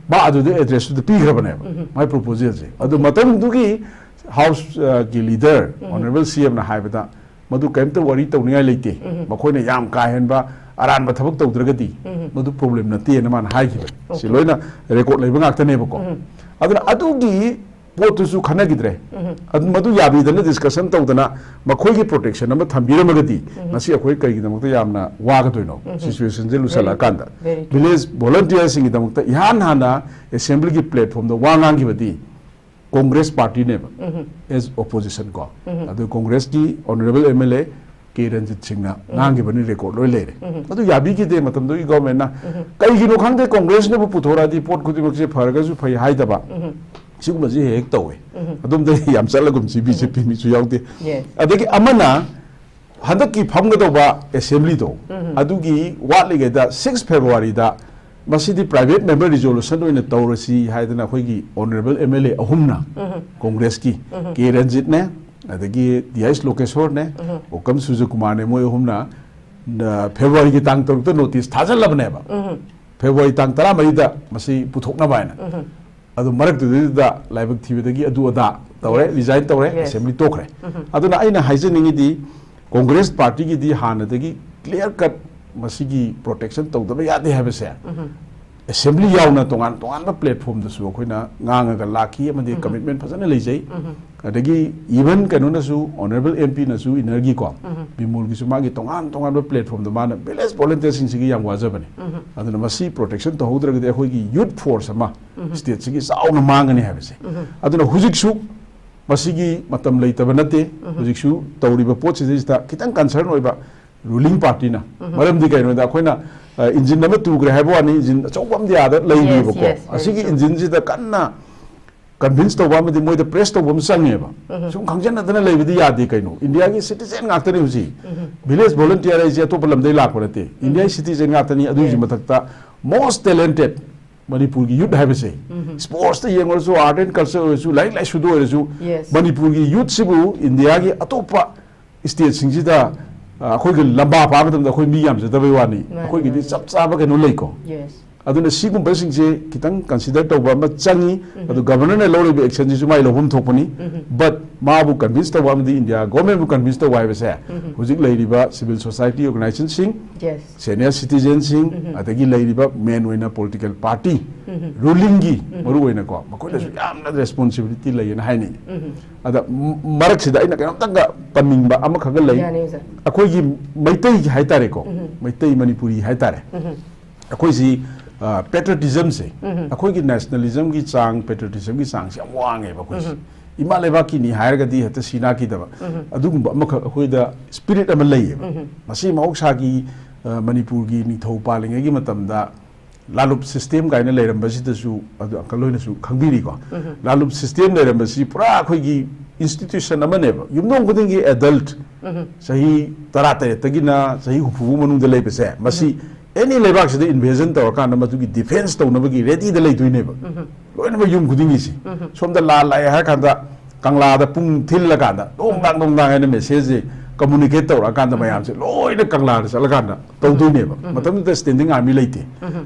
ꯃꯥ ꯑꯗꯨꯗ address ꯇꯨꯗ ꯄꯤꯈ꯭ꯔꯕꯅꯦꯕ, ꯃꯥꯏ proposal ꯁꯦ꯫ ꯑꯗꯨ ꯃꯇꯝꯗꯨꯒꯤ House, ꯑ, ꯒꯤ leader honourable C M ꯅ ꯍꯥꯏꯕꯗ ꯃꯗꯨ ꯀꯔꯤꯝꯇ ꯋꯥꯔꯤ ꯇꯧꯅꯤꯡꯉꯥꯏ ꯂꯩꯇꯦ꯫ ꯎꯝ꯫ ꯃꯈꯣꯏꯅ ꯌꯥꯝ ꯀꯥ ꯍꯦꯟꯕ ꯑꯔꯥꯟꯕ ꯊꯕꯛ ꯇꯧꯗ꯭ꯔꯒꯗꯤ ꯎꯝ꯫ ꯃꯗꯨ ꯄ꯭ꯔꯣꯕ꯭ꯂꯦꯝ ꯅꯠꯇꯦꯅ ꯃꯥꯅ ꯍꯥꯏꯈꯤꯕꯅꯤ꯫ ꯁꯤ ꯑꯣꯀꯦ꯫ ꯂꯣꯏꯅ ꯔꯦꯀꯣꯔꯗ ꯂꯩꯕ ꯉꯥꯛꯇꯅꯦꯕꯀꯣ꯫ ꯎꯝ꯫ ꯑꯗꯨꯅ ꯑꯗꯨꯒꯤ ꯄꯣꯠꯇꯨꯁꯨ ꯈꯟꯅꯈꯤꯗ꯭ꯔꯦ꯫ ꯎꯝ꯫ ꯑꯗꯨ, ꯃꯗꯨ ꯌꯥꯕꯤꯗꯅ ꯗꯤꯁꯀꯁꯟ ꯇꯧꯗꯅ ꯃꯈꯣꯏꯒꯤ ꯄ꯭ꯔꯣꯇꯦꯛꯁꯟ ꯑꯃ ꯊꯝꯕꯤꯔꯝꯃꯒꯗꯤ ꯎꯝ꯫ ꯉꯁꯤ ꯑꯩꯈꯣꯏ ꯀꯔꯤꯒꯤꯗꯃꯛꯇ ꯌꯥꯝꯅ ꯋꯥꯒꯗꯣꯏꯅꯣ? ꯎꯝ꯫ ꯁꯤꯆꯨꯋꯦꯁꯟꯁꯦ ꯂꯨꯁꯜꯂꯛꯑꯀꯥꯟꯗ꯫ Very true. ꯚꯤꯂꯦꯖ ꯚꯣꯂꯟꯇꯤꯌꯔꯁꯤꯡꯒꯤꯗꯃꯛꯇ ꯏꯍꯥꯟ ꯍꯥꯟꯅ ꯑꯦꯁꯦꯝꯕ꯭ꯂꯤꯒꯤ ꯄ꯭ꯂꯦꯠꯐꯣꯝꯗ ꯋꯥ ꯉꯥꯡꯈꯤꯕꯗꯤ ꯀꯣꯡꯒ꯭ꯔꯦꯁ ꯄꯥꯔꯇꯤꯅꯦꯕ, ꯎꯝ꯫ ꯑꯦꯁ ꯑꯣꯄꯣꯖꯤꯁꯟ ꯀꯣ꯫ ꯎꯝ꯫ ꯑꯗꯨ ꯀꯣꯡꯒ꯭ꯔꯦꯁꯀꯤ honourable M L A K Ranjit ꯁꯤꯡꯅ ꯎꯝ꯫ ꯉꯥꯡꯈꯤꯕꯅꯤ, ꯔꯦꯀꯣꯔꯗ ꯂꯣꯏ ꯂꯩꯔꯦ꯫ ꯎꯝ꯫ ꯑꯗꯨ ꯌꯥꯕꯤꯈꯤꯗꯦ ꯃꯇꯝꯗꯨꯒꯤ ꯒꯣꯔꯃꯦꯟꯅ꯫ ꯎꯝ꯫ ꯀꯩꯒꯤꯅꯣ ꯈꯪꯗꯦ, ꯀꯣꯡꯒ꯭ꯔꯦꯁꯅꯕꯨ ꯄꯨꯊꯣꯔꯛꯑꯗꯤ ꯄꯣꯠ ꯈꯨꯗꯤꯡꯃꯛꯁꯦ ꯐꯔꯒꯁꯨ ꯐꯩ ꯍꯥꯏꯗꯕ꯫ ꯎꯝ꯫ ꯁꯤꯒꯨꯝꯕꯁꯤ ꯍꯦꯛ ꯍꯦꯛ ꯇꯧꯋꯦ꯫ ꯎꯝ꯫ ꯑꯗꯣꯝꯗ ꯌꯥꯝ ꯆꯠꯂꯒꯨꯝꯁꯤ ꯕꯤ ꯖꯦ ꯄꯤ ꯃꯤꯁꯨ ꯌꯥꯎꯗꯦ꯫ Yes꯫ ꯑꯗꯒꯤ ꯑꯃꯅ ꯍꯟꯗꯛꯀꯤ ꯐꯝꯒꯗꯧꯕ ꯑꯦꯁꯦꯝꯕ꯭ꯂꯤꯗꯣ ꯎꯝ꯫ ꯑꯗꯨꯒꯤ ꯋꯥꯠꯂꯤꯉꯩꯗ ꯁꯤꯛꯁ ꯐꯦꯕ꯭ꯔꯨꯋꯥꯔꯤꯗ ꯃꯁꯤꯗꯤ ꯄ꯭ꯔꯥꯏꯚꯦꯠ ꯃꯦꯝꯕꯔ ꯔꯤꯖꯣꯂꯨꯁꯟ ꯑꯣꯏꯅ ꯇꯧꯔꯁꯤ ꯍꯥꯏꯗꯅ ꯑꯩꯈꯣꯏꯒꯤ ꯑꯣꯅꯔꯦꯕꯜ ꯑꯦꯝ ꯑꯦꯜ ꯑꯦ ꯑꯍꯨꯝꯅ ꯎꯝ꯫ ꯀꯣꯡꯒ꯭ꯔꯦꯁꯀꯤ ꯎꯝ꯫ ꯀꯦ ꯔꯟꯖꯤꯠꯅꯦ, ꯑꯗꯒꯤ ꯗꯤ ꯑꯩꯁ ꯂꯣꯀꯦꯁꯣꯔꯅꯦ, ꯎꯝ꯫ ꯑꯣꯀꯝ ꯁꯨꯔꯖꯀꯨꯃꯥꯔꯅꯦ, ꯃꯣꯏ ꯑꯍꯨꯝꯅ, ꯅ, ꯐꯦꯕ꯭ꯔꯨꯋꯥꯔꯤꯒꯤ ꯇꯥꯡ ꯇꯔꯨꯛꯇ ꯅꯣꯇꯤꯁ ꯊꯥꯖꯤꯜꯂꯕꯅꯦꯕ꯫ ꯎꯝ꯫ ꯐꯦꯕ꯭ꯔꯨꯋꯥꯔꯤ ꯇꯥꯡ ꯇꯔꯥꯃꯔꯤꯗ ꯃꯁꯤ ꯄꯨꯊꯣꯛꯅꯕ ꯍꯥꯏꯅ꯫ ꯎꯝ꯫ ꯑꯗꯨ ꯃꯔꯛꯇꯨꯗꯩꯗꯨꯗ ꯂꯥꯏꯕꯛ ꯊꯤꯕꯗꯒꯤ ꯑꯗꯨ ꯑꯗꯥ ꯇꯧꯔꯦ, Yes. ꯔꯤꯖꯥꯏꯟ ꯇꯧꯔꯦ, Yes. ꯑꯦꯁꯦꯝꯕ꯭ꯂꯤ ꯇꯣꯛꯈ꯭ꯔꯦ꯫ ꯎꯝ꯫ ꯑꯗꯨꯅ ꯑꯩꯅ ꯍꯥꯏꯖꯅꯤꯡꯉꯤꯗꯤ ꯀꯣꯡꯒ꯭ꯔꯦꯁ ꯄꯥꯔꯇꯤꯒꯤꯗꯤ ꯍꯥꯟꯅꯗꯒꯤ ꯀ꯭ꯂꯤꯌꯥꯔ ꯀꯠ ꯃꯁꯤꯒꯤ ꯄ꯭ꯔꯣꯇꯦꯛꯁꯟ ꯇꯧꯗꯕ ꯌꯥꯗꯦ ꯍꯥꯏꯕꯁꯦ ꯎꯝ꯫ ꯑꯦꯁꯦꯝꯕ꯭ꯂꯤ ꯌꯥꯎꯅ ꯇꯣꯉꯥꯟ ꯇꯣꯉꯥꯟꯕ ꯄ꯭ꯂꯦꯠꯐꯣꯔꯝꯗꯁꯨ ꯑꯩꯈꯣꯏꯅ ꯉꯥꯡꯉꯒ ꯂꯥꯛꯈꯤ ꯑꯃꯗꯤ ꯎꯝ꯫ ꯀꯃꯤꯠꯃꯦꯟ ꯐꯖꯅ ꯂꯩꯖꯩ꯫ ꯎꯝ꯫ ꯑꯗꯒꯤ ꯏꯚꯟ ꯀꯩꯅꯣꯅꯁꯨ, ꯑꯣꯅꯔꯦꯕꯜ ꯑꯦꯝ ꯄꯤꯅꯁꯨ ꯏꯟꯅꯔꯒꯤꯀꯣ, ꯎꯝ꯫ ꯕꯤꯃꯣꯜꯒꯤꯁꯨ ꯃꯥꯒꯤ ꯇꯣꯉꯥꯟ ꯇꯣꯉꯥꯟꯕ ꯄ꯭ꯂꯦꯠꯐꯣꯔꯝꯗ ꯃꯥꯅ ꯚꯤꯂꯦꯖ ꯚꯣꯂꯟꯇꯤꯌꯔꯁꯤꯡꯁꯤꯒꯤ ꯌꯥꯝ ꯋꯥꯖꯕꯅꯤ꯫ ꯎꯝ꯫ ꯑꯗꯨꯅ ꯃꯁꯤ ꯄ꯭ꯔꯣꯇꯦꯛꯁꯟ ꯇꯧꯍꯧꯗ꯭ꯔꯒꯗꯤ ꯑꯩꯈꯣꯏꯒꯤ ꯌꯨꯠ ꯐꯣꯔꯁ ꯑꯃ ꯎꯝ꯫ ꯁ꯭ꯇꯦꯠꯁꯤꯒꯤ ꯆꯥꯎꯅ ꯃꯥꯡꯒꯅꯤ ꯍꯥꯏꯕꯁꯦ꯫ ꯎꯝ꯫ ꯑꯗꯨꯅ ꯍꯧꯖꯤꯛꯁꯨ ꯃꯁꯤꯒꯤ ꯃꯇꯝ ꯂꯩꯇꯕ ꯅꯠꯇꯦ꯫ ꯎꯝ꯫ ꯍꯧꯖꯤꯛꯁꯨ ꯇꯧꯔꯤꯕ ꯄꯣꯠꯁꯤꯗꯩꯁꯤꯗ ꯈꯤꯇꯪ ꯀꯟꯁꯔꯟ ꯑꯣꯏꯕ ꯔꯨꯂꯤꯡ ꯄꯥꯔꯇꯤꯅ꯫ ꯎꯝ꯫ ꯃꯔꯝꯗꯤ ꯀꯩꯅꯣꯗ ꯑꯩꯈꯣꯏꯅ, ꯑ, ꯏꯟꯖꯤꯟ ꯑꯃ ꯇꯨꯈ꯭ꯔꯦ ꯍꯥꯏꯕ ꯋꯥꯅꯤ, ꯏꯟꯖꯤꯟ ꯑꯆꯧꯕ ꯑꯃꯗꯤ ꯑꯥꯗ ꯂꯩꯔꯤꯕꯀꯣ꯫ Yes, yes, very ꯑꯁꯤꯒꯤ true. ꯏꯟꯖꯤꯟꯁꯤꯗ ꯀꯟꯅ ꯀꯟꯚꯤꯟꯁ ꯇꯧꯕ ꯑꯃꯗꯤ ꯃꯣꯏꯗ ꯄ꯭ꯔꯦꯁ ꯇꯧꯕ ꯑꯃ ꯆꯪꯉꯦꯕ꯫ ꯎꯝ꯫ ꯁꯨꯝ ꯈꯪꯖꯟꯅꯗꯅ ꯂꯩꯕꯗꯤ ꯌꯥꯗꯦ ꯀꯩꯅꯣ꯫ ꯏꯟꯗꯤꯌꯥꯒꯤ ꯁꯤꯇꯤꯖꯦꯟ ꯉꯥꯛꯇꯅꯤ ꯍꯧꯖꯤꯛ꯫ ꯎꯝ꯫ ꯚꯤꯂꯦꯖ ꯚꯣꯂꯟꯇꯤꯌꯔ ꯍꯥꯏꯁꯦ ꯑꯇꯣꯞꯄ ꯂꯝꯗꯩ ꯂꯥꯛꯄ ꯅꯠꯇꯦ꯫ ꯎꯝ꯫ ꯏꯟꯗꯤꯌꯥꯒꯤ ꯁꯤꯇꯤꯖꯦꯟ ꯉꯥꯛꯇꯅꯤ꯫ ꯑꯗꯨꯒꯤꯁꯨ Yes. ꯃꯊꯛꯇ most talented ꯃꯅꯤꯄꯨꯔꯒꯤ ꯌꯨꯠ ꯍꯥꯏꯕꯁꯦ, ꯎꯝ꯫ ꯁ꯭ꯄꯣꯔꯠꯁꯇ ꯌꯦꯡꯉꯨꯔꯁꯨ, ꯑꯥꯔꯠ ꯑꯦꯟ ꯀꯜꯆꯔ ꯑꯣꯏꯔꯁꯨ, ꯂꯥꯏꯔꯤꯛ ꯂꯥꯏꯁꯨꯗ ꯑꯣꯏꯔꯁꯨ, Yes. ꯃꯅꯤꯄꯨꯔꯒꯤ ꯌꯨꯠꯁꯤꯕꯨ ꯏꯟꯗꯤꯌꯥꯒꯤ ꯑꯇꯣꯞꯄ ꯁ꯭ꯇꯦꯠꯁꯤꯡꯁꯤꯗ, ꯑ, ꯑꯩꯈꯣꯏꯒ ꯂꯝꯕꯥ ꯄꯥꯕ ꯃꯇꯝꯗ ꯑꯩꯈꯣꯏ ꯃꯤ ꯌꯥꯝꯖꯗꯕꯩ ꯋꯥꯅꯤ꯫ ꯃꯥꯅꯤ, ꯑꯩꯈꯣꯏꯒꯤꯗꯤ ꯃꯥꯅꯤ꯫ ꯆꯞ ꯆꯥꯕ ꯀꯩꯅꯣ ꯂꯩꯀꯣ꯫ Yes. ꯑꯗꯨꯅ ꯁꯤꯒꯨꯝꯕꯁꯤꯡꯁꯦ ꯈꯤꯇꯪ consider ꯇꯧꯕ ꯑꯃ ꯆꯪꯉꯤ꯫ ꯑꯗꯨ governorꯅ ꯂꯧꯔꯤꯕ actionꯁꯤꯁꯨ ꯃꯥꯏ ꯂꯧꯐꯝ ꯊꯣꯛꯄꯅꯤ꯫ But ꯃꯥꯕꯨ convince ꯇꯧꯕ ꯑꯃꯗꯤ India governmentꯕꯨ convince ꯇꯧꯕ ꯍꯥꯏꯕꯁꯦ ꯍꯧꯖꯤꯛ ꯂꯩꯔꯤꯕ civil society organizationꯁꯤꯡ, Yes. senior citizenꯁꯤꯡ, ꯑꯗꯒꯤ ꯂꯩꯔꯤꯕ main ꯑꯣꯏꯅ political party, rulingꯒꯤ ꯃꯔꯨ ꯑꯣꯏꯅꯀꯣ, ꯃꯈꯣꯏꯗꯁꯨ ꯌꯥꯝꯅ responsibility ꯂꯩꯌꯦꯅ ꯍꯥꯏꯅꯤꯡꯉꯤ꯫ ꯑꯗ ꯃ- ꯃꯔꯛꯁꯤꯗ ꯑꯩꯅ ꯀꯩꯅꯣꯝꯇꯪꯒ ꯄꯟꯅꯤꯡꯕ ꯑꯃꯈꯛꯒ ꯂꯩ꯫ ꯌꯥꯅꯤ, ꯑꯣꯖꯥ꯫ ꯑꯩꯈꯣꯏꯒꯤ ꯃꯩꯇꯩꯒꯤ ꯍꯥꯏꯇꯥꯔꯦꯀꯣ, ꯃꯩꯇꯩ ꯃꯅꯤꯄꯨꯔꯤ ꯍꯥꯏꯇꯥꯔꯦ, ꯑꯩꯈꯣꯏꯁꯤ patriotismꯁꯦ, ꯑꯩꯈꯣꯏꯒꯤ nationalismꯒꯤ ꯆꯥꯡ, patriotismꯒꯤ ꯆꯥꯡꯁꯦ ꯌꯥꯝ ꯋꯥꯡꯉꯦꯕ ꯑꯩꯈꯣꯏꯁꯤ꯫ ꯏꯃꯥ ꯂꯩꯕꯥꯛꯀꯤꯅꯤ ꯍꯥꯏꯔꯒꯗꯤ ꯍꯦꯛꯇ ꯁꯤ ꯅꯥꯈꯤꯗꯕ, ꯑꯗꯨꯒꯨꯝꯕ ꯑꯃꯈꯛ ꯑꯩꯈꯣꯏꯗ spirit ꯑꯃ ꯂꯩꯌꯦꯕ꯫ ꯃꯁꯤ ꯃꯍꯧꯁꯥꯒꯤ, ꯑ, ꯃꯅꯤꯄꯨꯔꯒꯤ ꯅꯤꯡꯊꯧ ꯄꯥꯜꯂꯤꯉꯩꯒꯤ ꯃꯇꯝꯗ ꯂꯥꯂꯨꯞ system ꯀꯥꯏꯅ ꯂꯩꯔꯝꯕꯁꯤꯗꯁꯨ ꯑꯗꯨ uncle ꯍꯣꯏꯅꯁꯨ ꯈꯪꯕꯤꯔꯤꯀꯣ꯫ ꯂꯥꯂꯨꯞ system ꯂꯩꯔꯝꯕꯁꯤ ꯄꯨꯔꯥ ꯑꯩꯈꯣꯏꯒꯤ institution ꯑꯃꯅꯦꯕ꯫ ꯌꯨꯝꯊꯣꯡ ꯈꯨꯗꯤꯡꯒꯤ adult, ꯆꯍꯤ ꯇꯔꯥꯇꯔꯦꯠꯇꯒꯤꯅ ꯆꯍꯤ ꯍꯨꯝꯐꯨ ꯐꯥꯎ ꯃꯅꯨꯡꯗ ꯂꯩꯕꯁꯦ, ꯃꯁꯤ any ꯂꯩꯕꯥꯛꯁꯤꯗ invasion ꯇꯧꯔꯀꯥꯟꯗ ꯃꯗꯨꯒꯤ defence ꯇꯧꯅꯕꯒꯤ readyꯗ ꯂꯩꯗꯣꯏꯅꯦꯕ꯫ ꯂꯣꯏꯅꯃꯛ ꯌꯨꯝ ꯈꯨꯗꯤꯡꯒꯤꯁꯤ꯫ ꯁꯣꯝꯗ ꯂꯥꯟ ꯂꯥꯛꯑꯦ ꯍꯥꯏꯔ ꯀꯥꯟꯗ ꯀꯪꯂꯥꯗ ꯄꯨꯡ ꯊꯤꯜꯂꯀꯥꯟꯗ ꯗꯣꯡ ꯗꯥꯡ ꯗꯣꯡ ꯗꯥꯡ ꯍꯥꯏꯅ messageꯁꯦ communicate ꯇꯧꯔꯛꯑꯀꯥꯟꯗ ꯃꯌꯥꯝꯁꯦ ꯂꯣꯏꯅ ꯀꯪꯂꯥꯗ ꯆꯠꯂꯀꯥꯟꯗ ꯇꯧꯗꯣꯏꯅꯦꯕ꯫ ꯃꯇꯝꯗꯨꯗ standing army ꯂꯩꯇꯦ꯫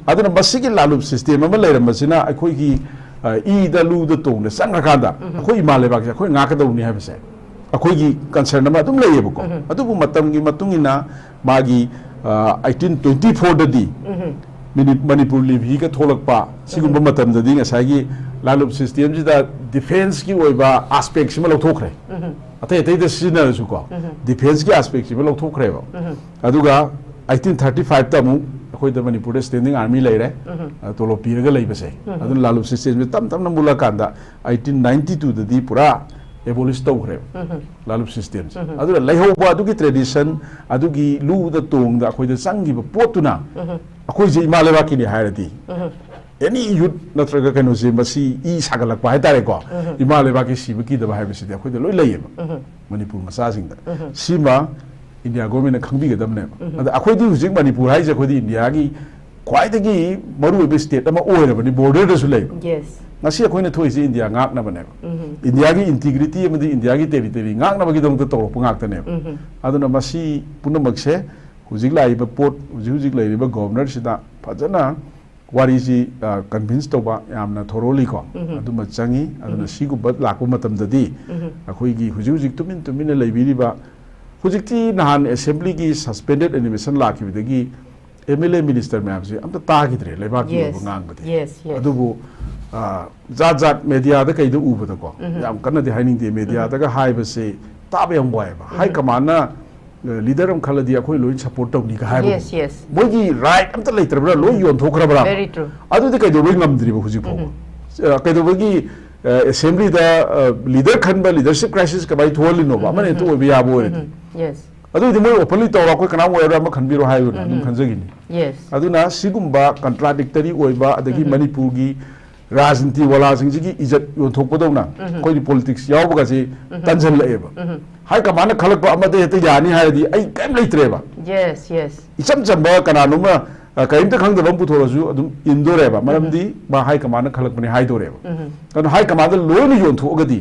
ꯑꯗꯨꯅ ꯃꯁꯤꯒꯤ ꯂꯥꯂꯨꯞ system ꯑꯃ ꯂꯩꯔꯝꯕꯁꯤꯅ ꯑꯩꯈꯣꯏꯒꯤ, ꯑ, ꯏꯗ ꯂꯨꯗ ꯇꯣꯡꯗ ꯆꯪꯈ꯭ꯔꯀꯥꯟꯗ ꯑꯩꯈꯣꯏ ꯏꯃꯥ ꯂꯩꯕꯥꯛꯁꯦ ꯑꯩꯈꯣꯏ ꯉꯥꯛꯀꯗꯧꯕꯅꯤ ꯍꯥꯏꯕꯁꯦ ꯑꯩꯈꯣꯏꯒꯤ concern ꯑꯃ ꯑꯗꯨꯝ ꯂꯩꯌꯦꯕꯀꯣ꯫ ꯑꯗꯨꯕꯨ ꯃꯇꯝꯒꯤ ꯃꯇꯨꯡ ꯏꯟꯅ ꯃꯥꯒꯤ, ꯑ, eighteen twenty fourꯗꯗꯤ ꯃꯤꯅꯤ- ꯃꯅꯤꯄꯨꯔ ꯂꯤꯚꯤꯒ ꯊꯣꯛꯂꯛꯄ ꯁꯤꯒꯨꯝꯕ ꯃꯇꯝꯗꯗꯤ ꯉꯁꯥꯏꯒꯤ ꯂꯥꯂꯨꯞ systemꯁꯤꯗ defenceꯀꯤ ꯑꯣꯏꯕ aspectꯁꯤꯃ ꯂꯧꯊꯣꯛꯈ꯭ꯔꯦ꯫ ꯑꯇꯩ ꯑꯇꯩꯗ ꯁꯤꯖꯤꯟꯅꯔꯁꯨꯀꯣ, defenceꯀꯤ aspectꯁꯤꯃ ꯂꯧꯊꯣꯛꯈ꯭ꯔꯦꯕ꯫ ꯑꯗꯨꯒ eighteen thirty fiveꯇ ꯑꯃꯨꯛ ꯑꯩꯈꯣꯏꯗ ꯃꯅꯤꯄꯨꯔꯗ standing army ꯂꯩꯔꯦ, ꯑ, ꯇꯣꯂꯣꯞ ꯄꯤꯔꯒ ꯂꯩꯕꯁꯦ꯫ ꯑꯗꯨꯅ ꯂꯥꯂꯨꯞ systemꯁꯦ ꯇꯞ ꯇꯞꯅ ꯃꯨꯠꯂꯀꯥꯟꯗ eighteen ninety twoꯗꯗꯤ ꯄꯨꯔꯥ abolish ꯇꯧꯈ꯭ꯔꯦꯕ ꯂꯥꯂꯨꯞ systemꯁꯦ꯫ ꯑꯗꯨꯅ ꯂꯩꯍꯧꯕ ꯑꯗꯨꯒꯤ tradition, ꯑꯗꯨꯒꯤ ꯂꯨꯗ ꯇꯣꯡꯗ ꯑꯩꯈꯣꯏꯗ ꯆꯪꯈꯤꯕ ꯄꯣꯠꯇꯨꯅ ꯑꯩꯈꯣꯏꯁꯦ ꯏꯃꯥ ꯂꯩꯕꯥꯛꯀꯤꯅꯤ ꯍꯥꯏꯔꯗꯤ, any youth ꯅꯠꯇ꯭ꯔꯒ ꯀꯩꯅꯣꯁꯦ ꯃꯁꯤ ꯏ ꯁꯥꯒꯠꯂꯛꯄ ꯍꯥꯏꯇꯥꯔꯦꯀꯣ, ꯏꯃꯥ ꯂꯩꯕꯥꯛꯀꯤ ꯁꯤꯕ ꯀꯤꯗꯕ ꯍꯥꯏꯕꯁꯤꯗꯤ ꯑꯩꯈꯣꯏꯗ ꯂꯣꯏ ꯂꯩꯌꯦꯕ꯫ ꯃꯅꯤꯄꯨꯔ ꯃꯆꯥꯁꯤꯡꯗ ꯁꯤꯃ India governmentꯅ ꯈꯪꯕꯤꯒꯗꯕꯅꯦꯕ꯫ ꯑꯗ ꯑꯩꯈꯣꯏꯗꯤ ꯍꯧꯖꯤꯛ ꯃꯅꯤꯄꯨꯔ ꯍꯥꯏꯁꯦ ꯑꯩꯈꯣꯏꯗꯤ Indiaꯒꯤ ꯈ꯭ꯋꯥꯏꯗꯒꯤ ꯃꯔꯨꯑꯣꯏꯕ state ꯑꯃ ꯑꯣꯏꯔꯕꯅꯤ, borderꯗꯁꯨ ꯂꯩꯕ꯫ Yes. ꯉꯁꯤ ꯑꯩꯈꯣꯏꯅ ꯊꯣꯛꯏꯁꯦ India ꯉꯥꯛꯅꯕꯅꯦꯕ꯫ Indiaꯒꯤ integrity ꯑꯃꯗꯤ Indiaꯒꯤ territory ꯉꯥꯛꯅꯕꯒꯤꯗꯃꯛꯇ ꯇꯧꯔꯛꯄ ꯉꯥꯛꯇꯅꯦꯕ꯫ ꯑꯗꯨꯅ ꯃꯁꯤ ꯄꯨꯝꯅꯃꯛꯁꯦ ꯍꯧꯖꯤꯛ ꯂꯥꯛꯏꯕ ꯄꯣꯠ, ꯍꯧꯖꯤꯛ ꯍꯧꯖꯤꯛ ꯂꯩꯔꯤꯕ governorꯁꯤꯗ ꯐꯖꯅ ꯋꯥꯔꯤꯁꯤ ꯀꯟꯚꯤꯟꯁ ꯇꯧꯕ ꯌꯥꯝꯅ ꯊꯣꯔꯣꯂꯤꯀꯣ ꯑꯗꯨꯃ ꯆꯪꯉꯤ꯫ ꯑꯗꯨꯅ ꯁꯤꯒꯨꯝꯕ ꯂꯥꯛꯄ ꯃꯇꯝꯗꯗꯤ ꯑꯩꯈꯣꯏꯒꯤ ꯍꯧꯖꯤꯛ ꯍꯧꯖꯤꯛ ꯇꯨꯃꯤꯟ ꯇꯨꯃꯤꯟꯅ ꯂꯩꯕꯤꯔꯤꯕ, ꯍꯧꯖꯤꯛꯇꯤ ꯅꯍꯥꯟ ꯑꯦꯁꯦꯝꯕ꯭ꯂꯤꯒꯤ ꯁꯁꯄꯦꯟꯗꯦꯠ ꯑꯦꯅꯤꯃꯦꯁꯟ ꯂꯥꯛꯈꯤꯕꯗꯒꯤ ꯑꯦꯝ ꯑꯦꯜ ꯑꯦ ꯃꯤꯅꯤꯁꯇꯔ ꯃꯌꯥꯝꯁꯦ ꯑꯝꯇ ꯇꯥꯈꯤꯗ꯭ꯔꯦ ꯂꯩꯕꯥꯛꯀꯤ ꯑꯣꯏꯕ Yes. ꯉꯥꯡꯕꯗꯤ꯫ Yes, yes. ꯑꯗꯨꯕꯨ ꯑ, ꯖꯥꯠ ꯖꯥꯠ ꯃꯦꯗꯤꯌꯥꯗ ꯀꯩꯗ ꯎꯕꯗꯀꯣ, ꯌꯥꯝ ꯀꯟꯅꯗꯤ ꯍꯥꯏꯅꯤꯡꯗꯦ, ꯃꯦꯗꯤꯌꯥꯗꯒ ꯍꯥꯏꯕꯁꯦ ꯇꯥꯕ ꯌꯥꯝ ꯋꯥꯏꯑꯦꯕ꯫ ꯍꯥꯏ ꯀꯃꯥꯟꯅ ꯂꯤꯗꯔ ꯑꯃ ꯈꯜꯂꯗꯤ ꯑꯩꯈꯣꯏ ꯂꯣꯏ ꯁꯞꯄꯣꯔꯠ ꯇꯧꯅꯤꯒ ꯍꯥꯏꯕꯗꯣ꯫ Yes, yes. ꯃꯣꯏꯒꯤ ꯔꯥꯏꯠ ꯑꯝꯇ ꯂꯩꯇ꯭ꯔꯕ꯭ꯔꯥ? ꯂꯣꯏ ꯌꯣꯟꯊꯣꯛꯈ꯭ꯔꯕ꯭ꯔꯥ? Very true. ꯑꯗꯨꯗꯤ ꯀꯩꯗꯧꯕꯩ ꯉꯝꯗ꯭ꯔꯤꯕ ꯍꯧꯖꯤꯛ ꯐꯥꯎꯕ? ꯑ, ꯀꯩꯗꯧꯕꯒꯤ ꯑꯦꯁꯦꯝꯕ꯭ꯂꯤꯗ ꯂꯤꯗꯔ ꯈꯟꯕ, ꯂꯤꯗꯔꯁꯤꯞ ꯀ꯭ꯔꯥꯏꯁꯤꯁ ꯀꯃꯥꯏꯅ ꯊꯣꯛꯍꯜꯂꯤꯅꯣꯕ? ꯑꯃꯅ ꯍꯦꯛꯇ ꯑꯣꯏꯕ ꯌꯥꯕ ꯑꯣꯏꯔꯗꯤ꯫ Yes. ꯑꯗꯨꯏꯗꯤ ꯃꯣꯏ ꯑꯣꯄꯟꯂꯤ ꯇꯧꯔꯣ, ꯑꯩꯈꯣꯏ ꯀꯅꯥꯝ ꯑꯣꯏꯔꯣꯏ, ꯑꯃ ꯈꯟꯕꯤꯔꯣ ꯍꯥꯏꯕꯅ ꯑꯗꯨꯝ ꯈꯟꯖꯈꯤꯅꯤ꯫ Yes. ꯑꯗꯨꯅ ꯁꯤꯒꯨꯝꯕ ꯀꯟꯇ꯭ꯔꯥꯗꯤꯛꯇꯔꯤ ꯑꯣꯏꯕ, ꯑꯗꯒꯤ ꯃꯅꯤꯄꯨꯔꯒꯤ ꯔꯥꯖꯅꯤꯇꯤ ꯋꯥꯂꯥꯁꯤꯡꯁꯤꯒꯤ ꯏꯖꯠ ꯌꯣꯟꯊꯣꯛꯄꯗꯧꯅ ꯑꯩꯈꯣꯏꯗꯤ ꯄꯣꯂꯤꯇꯤꯛꯁ ꯌꯥꯎꯕꯒꯁꯦ ꯇꯟꯁꯤꯜꯂꯛꯑꯦꯕ꯫ ꯍꯥꯏ ꯀꯃꯥꯟꯅ ꯈꯜꯂꯛꯄ ꯑꯃꯗ ꯍꯦꯛꯇ ꯌꯥꯅꯤ ꯍꯥꯏꯔꯗꯤ ꯑꯩ ꯀꯔꯤꯝ ꯂꯩꯇ꯭ꯔꯦꯕ꯫ Yes, yes. ꯏꯆꯝ ꯆꯝꯕ ꯀꯅꯥꯅꯣꯝꯅ ꯑ, ꯀꯔꯤꯝꯇ ꯈꯪꯗꯕ ꯑꯃ ꯄꯨꯊꯣꯔꯛꯑꯁꯨ ꯑꯗꯨꯝ ꯏꯟꯗꯣꯔꯦꯕ, ꯃꯔꯝꯗꯤ ꯃꯥ ꯍꯥꯏ ꯀꯃꯥꯟꯅ ꯈꯜꯂꯛꯄꯅꯤ ꯍꯥꯏꯗꯣꯔꯦꯕ꯫ ꯑꯗꯨꯅ ꯍꯥꯏ ꯀꯃꯥꯟꯗ ꯂꯣꯏꯅ ꯌꯣꯟꯊꯣꯛꯑꯒꯗꯤ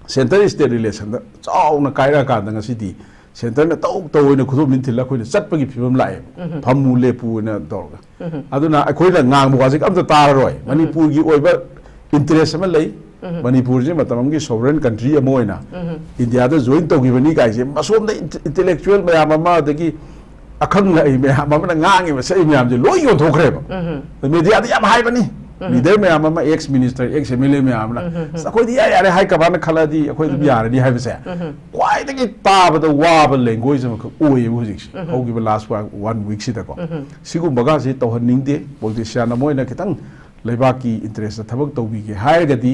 ꯁꯦꯟꯇꯔ ꯁ꯭ꯇꯦꯠ ꯔꯤꯂꯦꯁꯟꯗ ꯆꯥꯎꯅ ꯀꯥꯏꯔꯛꯑꯀꯥꯟꯗ ꯉꯁꯤꯗꯤ ꯁꯦꯟꯇꯔꯅ ꯇꯧ ꯇꯧ ꯑꯣꯏꯅ ꯈꯨꯗꯣꯝꯕꯤꯅ ꯊꯤꯜꯂ ꯑꯩꯈꯣꯏꯅ ꯆꯠꯄꯒꯤ ꯐꯤꯕꯝ ꯂꯥꯛꯑꯦꯕ꯫ ꯐꯝꯃꯨ ꯂꯦꯞꯄꯨ ꯑꯣꯏꯅ ꯇꯧꯔꯒ꯫ ꯑꯗꯨꯅ ꯑꯩꯈꯣꯏꯅ ꯉꯥꯡꯕ ꯋꯥꯁꯦ ꯑꯝꯇ ꯇꯥꯔꯔꯣꯏ꯫ ꯃꯅꯤꯄꯨꯔꯒꯤ ꯑꯣꯏꯕ ꯏꯟꯇꯔꯦꯁ ꯑꯃ ꯂꯩ꯫ ꯃꯅꯤꯄꯨꯔꯁꯦ ꯃꯇꯝ ꯑꯃꯒꯤ ꯁꯣꯚꯔꯦꯟ ꯀꯟꯇ꯭ꯔꯤ ꯑꯃ ꯑꯣꯏꯅ ꯏꯟꯗꯤꯌꯥꯗ ꯖꯣꯏꯟ ꯇꯧꯈꯤꯕꯅꯤ ꯀꯥꯏꯁꯦ, ꯃꯁꯣꯝꯗ ꯏꯟꯇꯦꯂꯦꯛꯆꯨꯋꯦꯜ ꯃꯌꯥꯝ ꯑꯃ, ꯑꯗꯒꯤ ꯑꯈꯪ ꯑꯍꯩ ꯃꯌꯥꯝ ꯑꯃꯅ ꯉꯥꯡꯉꯤ ꯃꯁꯛꯏ ꯃꯌꯥꯝꯁꯦ ꯂꯣꯏ ꯌꯣꯟꯊꯣꯛꯈ꯭ꯔꯦꯕ꯫ ꯃꯦꯗꯤꯌꯥꯗ ꯌꯥꯝ ꯍꯥꯏꯕꯅꯤ꯫ ꯂꯤꯗꯔ ꯃꯌꯥꯝ ꯑꯃ, X minister, X M L ꯑꯦ ꯃꯌꯥꯝ ꯑꯃꯅ, "ꯑꯁ, ꯑꯩꯈꯣꯏꯗꯤ ꯌꯥꯔꯦ ꯌꯥꯔꯦ, ꯍꯥꯏ ꯀꯃꯥꯟꯅ ꯈꯜꯂꯛꯑꯗꯤ ꯑꯩꯈꯣꯏ ꯑꯗꯨꯝ ꯌꯥꯔꯅꯤ" ꯍꯥꯏꯕꯁꯦ ꯈ꯭ꯋꯥꯏꯗꯒꯤ ꯇꯥꯕꯗ ꯋꯥꯕ ꯂꯦꯡꯒ꯭ꯋꯦꯖ ꯑꯃꯈꯛ ꯑꯣꯏꯌꯦꯕ ꯍꯧꯖꯤꯛꯁꯦ, ꯍꯧꯈꯤꯕ ꯂꯥꯁ ꯋꯥꯟ ꯋꯤꯛꯁꯤꯗꯀꯣ꯫ ꯁꯤꯒꯨꯝꯕꯒꯁꯦ ꯇꯧꯍꯟꯅꯤꯡꯗꯦ꯫ ꯄꯣꯂꯤꯇꯤꯁꯤꯌꯥꯟ ꯑꯃ ꯑꯣꯏꯅ ꯈꯤꯇꯪ ꯂꯩꯕꯥꯛꯀꯤ ꯏꯟꯇꯔꯦꯁꯇ ꯊꯕꯛ ꯇꯧꯕꯤꯒꯦ ꯍꯥꯏꯔꯒꯗꯤ,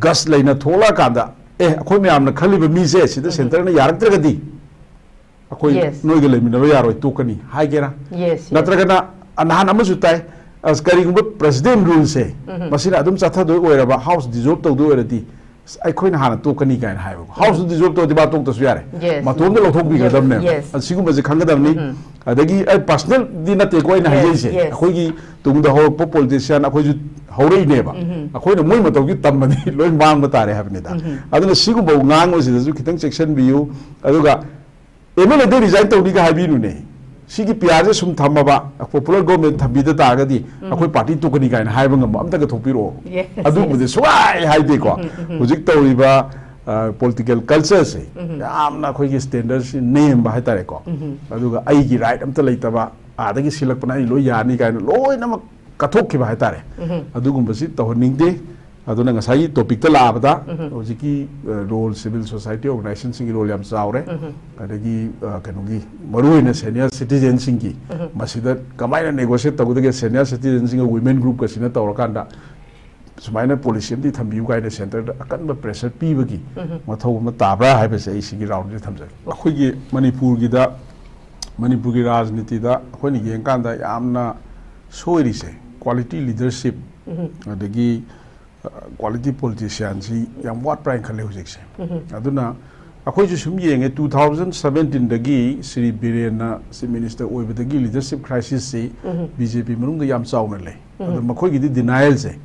ꯒꯁ ꯂꯩꯅ ꯊꯣꯛꯂꯛꯑꯀꯥꯟꯗ, "ꯑꯦ, ꯑꯩꯈꯣꯏ ꯃꯌꯥꯝꯅ ꯈꯜꯂꯤꯕ ꯃꯤꯁꯦ ꯁꯤꯗ ꯁꯦꯟꯇꯔꯅ ꯌꯥꯔꯛꯇ꯭ꯔꯒꯗꯤ ꯑꯩꯈꯣꯏ Yes. ꯅꯣꯏꯒ ꯂꯩꯃꯤꯟꯅꯕ ꯌꯥꯔꯣꯏ, ꯇꯣꯛꯀꯅꯤ" ꯍꯥꯏꯒꯦꯔꯥ? Yes, yes. ꯅꯠꯇ꯭ꯔꯒꯅ, ꯑ, ꯅꯍꯥꯟ ꯑꯃꯁꯨ ꯇꯥꯏ, "ꯑꯁ, ꯀꯔꯤꯒꯨꯝꯕ ꯄ꯭ꯔꯁꯤꯗꯦꯟ ꯔꯨꯜꯁꯦ ꯃꯁꯤꯅ ꯑꯗꯨꯝ ꯆꯠꯊꯗꯣꯏ ꯑꯣꯏꯔꯕ, ꯍꯥꯎꯁ ꯗꯤꯖꯣꯜꯕ ꯇꯧꯗꯣꯏ ꯑꯣꯏꯔꯗꯤ, ꯑꯁ, ꯑꯩꯈꯣꯏꯅ ꯍꯥꯟꯅ ꯇꯣꯛꯀꯅꯤ" ꯀꯥꯏꯅ ꯍꯥꯏꯕꯀꯣ꯫ ꯍꯥꯎꯁ ꯗꯤꯖꯣꯜꯕ ꯇꯧꯔꯗꯤ ꯃꯥ ꯇꯣꯛꯇꯁꯨ ꯌꯥꯔꯦ, Yes. ꯃꯇꯣꯝꯇ ꯂꯧꯊꯣꯛꯄꯤꯒꯗꯕꯅꯦꯕ꯫ Yes. ꯑꯁ, ꯁꯤꯒꯨꯝꯕꯁꯦ ꯈꯪꯒꯗꯕꯅꯤ꯫ ꯑꯗꯒꯤ ꯑꯩ ꯄꯥꯔꯁꯅꯦꯜꯗꯤ ꯅꯠꯇꯦꯀꯣ ꯑꯩꯅ Yes, ꯍꯥꯏꯖꯩꯁꯦ, yes. ꯑꯩꯈꯣꯏꯒꯤ ꯇꯨꯡꯗ ꯍꯧꯔꯛꯄ ꯄꯣꯂꯤꯇꯤꯁꯤꯌꯥꯟ ꯑꯩꯈꯣꯏꯁꯨ ꯍꯧꯔꯛꯏꯅꯦꯕ꯫ ꯑꯩꯈꯣꯏꯅ ꯃꯣꯏ ꯃꯇꯧꯒꯤ ꯇꯝꯃꯗꯤ ꯂꯣꯏ ꯃꯥꯡꯕ ꯇꯥꯔꯦ ꯍꯥꯏꯕꯅꯤꯗ꯫ ꯑꯗꯨꯅ ꯁꯤꯒꯨꯝꯕ ꯉꯥꯡꯕꯁꯤꯗꯁꯨ ꯈꯤꯇꯪ ꯆꯦꯛꯁꯤꯟꯕꯤꯌꯨ꯫ ꯑꯗꯨꯒ ꯑꯦꯝ ꯑꯦꯜ ꯑꯦꯗ ꯔꯤꯖꯥꯏꯟ ꯇꯧꯅꯤꯒ ꯍꯥꯏꯕꯤꯅꯨꯅꯦ꯫ ꯁꯤꯒꯤ ꯄꯤ ꯑꯥꯔꯁꯦ ꯁꯨꯝ ꯊꯝꯃꯕ, ꯄꯣꯄꯨꯂꯔ ꯒꯣꯔꯃꯦꯟ ꯊꯝꯕꯤꯗ ꯇꯥꯔꯒꯗꯤ ꯑꯩꯈꯣꯏ ꯄꯥꯔꯇꯤ ꯇꯣꯛꯀꯅꯤ ꯀꯥꯏꯅ ꯍꯥꯏꯕ ꯉꯝꯕ ꯑꯝꯇꯒ ꯊꯣꯛꯄꯤꯔꯛꯑꯣ꯫ Yes, ꯑꯗꯨꯒꯨꯝꯕꯗꯤ ꯁꯨꯡꯍꯥꯏ ꯍꯥꯏꯗꯦꯀꯣ꯫ ꯍꯧꯖꯤꯛ ꯇꯧꯔꯤꯕ ꯄꯣꯂꯤꯇꯤꯀꯦꯜ ꯀꯜꯆꯔꯁꯦ ꯌꯥꯝꯅ ꯑꯩꯈꯣꯏꯒꯤ ꯁ꯭ꯇꯦꯟꯗꯔꯗꯁꯤ ꯅꯦꯝꯕ ꯍꯥꯏꯇꯥꯔꯦꯀꯣ꯫ ꯑꯗꯨꯒ ꯑꯩꯒꯤ ꯔꯥꯏꯠ ꯑꯝꯇ ꯂꯩꯇꯕ, ꯑꯥꯗꯒꯤ ꯁꯤꯜꯂꯛꯄꯅ ꯑꯩ ꯂꯣꯏ ꯌꯥꯅꯤ ꯀꯥꯏꯅ ꯂꯣꯏꯅꯃꯛ ꯀꯠꯊꯣꯛꯈꯤꯕ ꯍꯥꯏꯇꯥꯔꯦ꯫ ꯑꯗꯨꯒꯨꯝꯕꯁꯤ ꯇꯧꯍꯟꯅꯤꯡꯗꯦ꯫ ꯑꯗꯨꯅ ꯉꯁꯥꯏꯒꯤ ꯇꯣꯄꯤꯛꯇ ꯂꯥꯛꯑꯕꯗ, ꯍꯧꯖꯤꯛꯀꯤ ꯔꯣꯜ, ꯁꯤꯚꯤꯜ ꯁꯣꯁꯥꯏꯇꯤ ꯑꯣꯔꯒꯅꯥꯏꯖꯦꯁꯟꯁꯤꯡꯒꯤ ꯔꯣꯜ ꯌꯥꯝ ꯆꯥꯎꯔꯦ꯫ ꯑꯗꯒꯤ ꯑ, ꯀꯩꯅꯣꯒꯤ, ꯃꯔꯨꯑꯣꯏꯅ ꯁꯦꯅꯤꯌꯔ ꯁꯤꯇꯤꯖꯦꯟꯁꯤꯡꯒꯤ ꯃꯁꯤꯗ ꯀꯃꯥꯏꯅ ꯅꯦꯒꯣꯁꯤꯌꯦꯠ ꯇꯧꯒꯗꯒꯦ, ꯁꯦꯅꯤꯌꯔ ꯁꯤꯇꯤꯖꯦꯟꯁꯤꯡꯒ ꯋꯤꯃꯦꯟ ꯒ꯭ꯔꯨꯞꯀꯁꯤꯅ ꯇꯧꯔꯀꯥꯟꯗ ꯁꯨꯃꯥꯏꯅ ꯄꯣꯂꯤꯁꯤ ꯑꯃꯗꯤ ꯊꯝꯕꯤꯌꯨ ꯀꯥꯏꯅ ꯁꯦꯟꯇꯔꯗ ꯑꯀꯟꯕ ꯄ꯭ꯔꯦꯁꯔ ꯄꯤꯕꯒꯤ ꯃꯊꯧ ꯑꯃ ꯇꯥꯕ꯭ꯔꯥ ꯍꯥꯏꯕꯁꯦ ꯑꯩ ꯁꯤꯒꯤ ꯔꯥꯎꯟꯁꯤꯗ ꯊꯝꯖꯒꯦ꯫ ꯑꯩꯈꯣꯏꯒꯤ ꯃꯅꯤꯄꯨꯔꯒꯤꯗ, ꯃꯅꯤꯄꯨꯔꯒꯤ ꯔꯥꯖꯅꯤꯇꯤꯗ ꯑꯩꯈꯣꯏꯅ ꯌꯦꯡꯀꯥꯟꯗ ꯌꯥꯝꯅ ꯁꯣꯏꯔꯤꯁꯦ ꯀ꯭ꯋꯥꯂꯤꯇꯤ ꯂꯤꯗꯔꯁꯤꯞ, ꯑꯗꯒꯤ ꯀ꯭ꯋꯥꯂꯤꯇꯤ ꯄꯣꯂꯤꯇꯤꯁꯤꯌꯥꯟꯁꯤ ꯌꯥꯝ ꯋꯥꯠꯄ꯭ꯔꯥ ꯍꯥꯏꯅ ꯈꯜꯂꯦ ꯍꯧꯖꯤꯛꯁꯦ꯫ ꯑꯗꯨꯅ ꯑꯩꯈꯣꯏꯁꯨ ꯁꯨꯝ ꯌꯦꯡꯉꯦ, ꯇꯨ ꯊꯥꯎꯖꯟ ꯁꯕꯦꯟꯇꯤꯟꯗꯒꯤ ꯁ꯭ꯔꯤ ꯕꯤꯔꯦꯟꯅ ꯆꯤꯐ ꯃꯤꯅꯤꯁꯇꯔ ꯑꯣꯏꯕꯗꯒꯤ ꯂꯤꯗꯔꯁꯤꯞ ꯀ꯭ꯔꯥꯏꯁꯤꯁꯁꯤ ꯕꯤ ꯖꯦ ꯄꯤ ꯃꯅꯨꯡꯗ ꯌꯥꯝ ꯆꯥꯎꯅ ꯂꯩ꯫ ꯑꯗꯣ ꯃꯈꯣꯏꯒꯤꯗꯤ ꯗꯤꯅꯥꯏꯜꯁꯦ,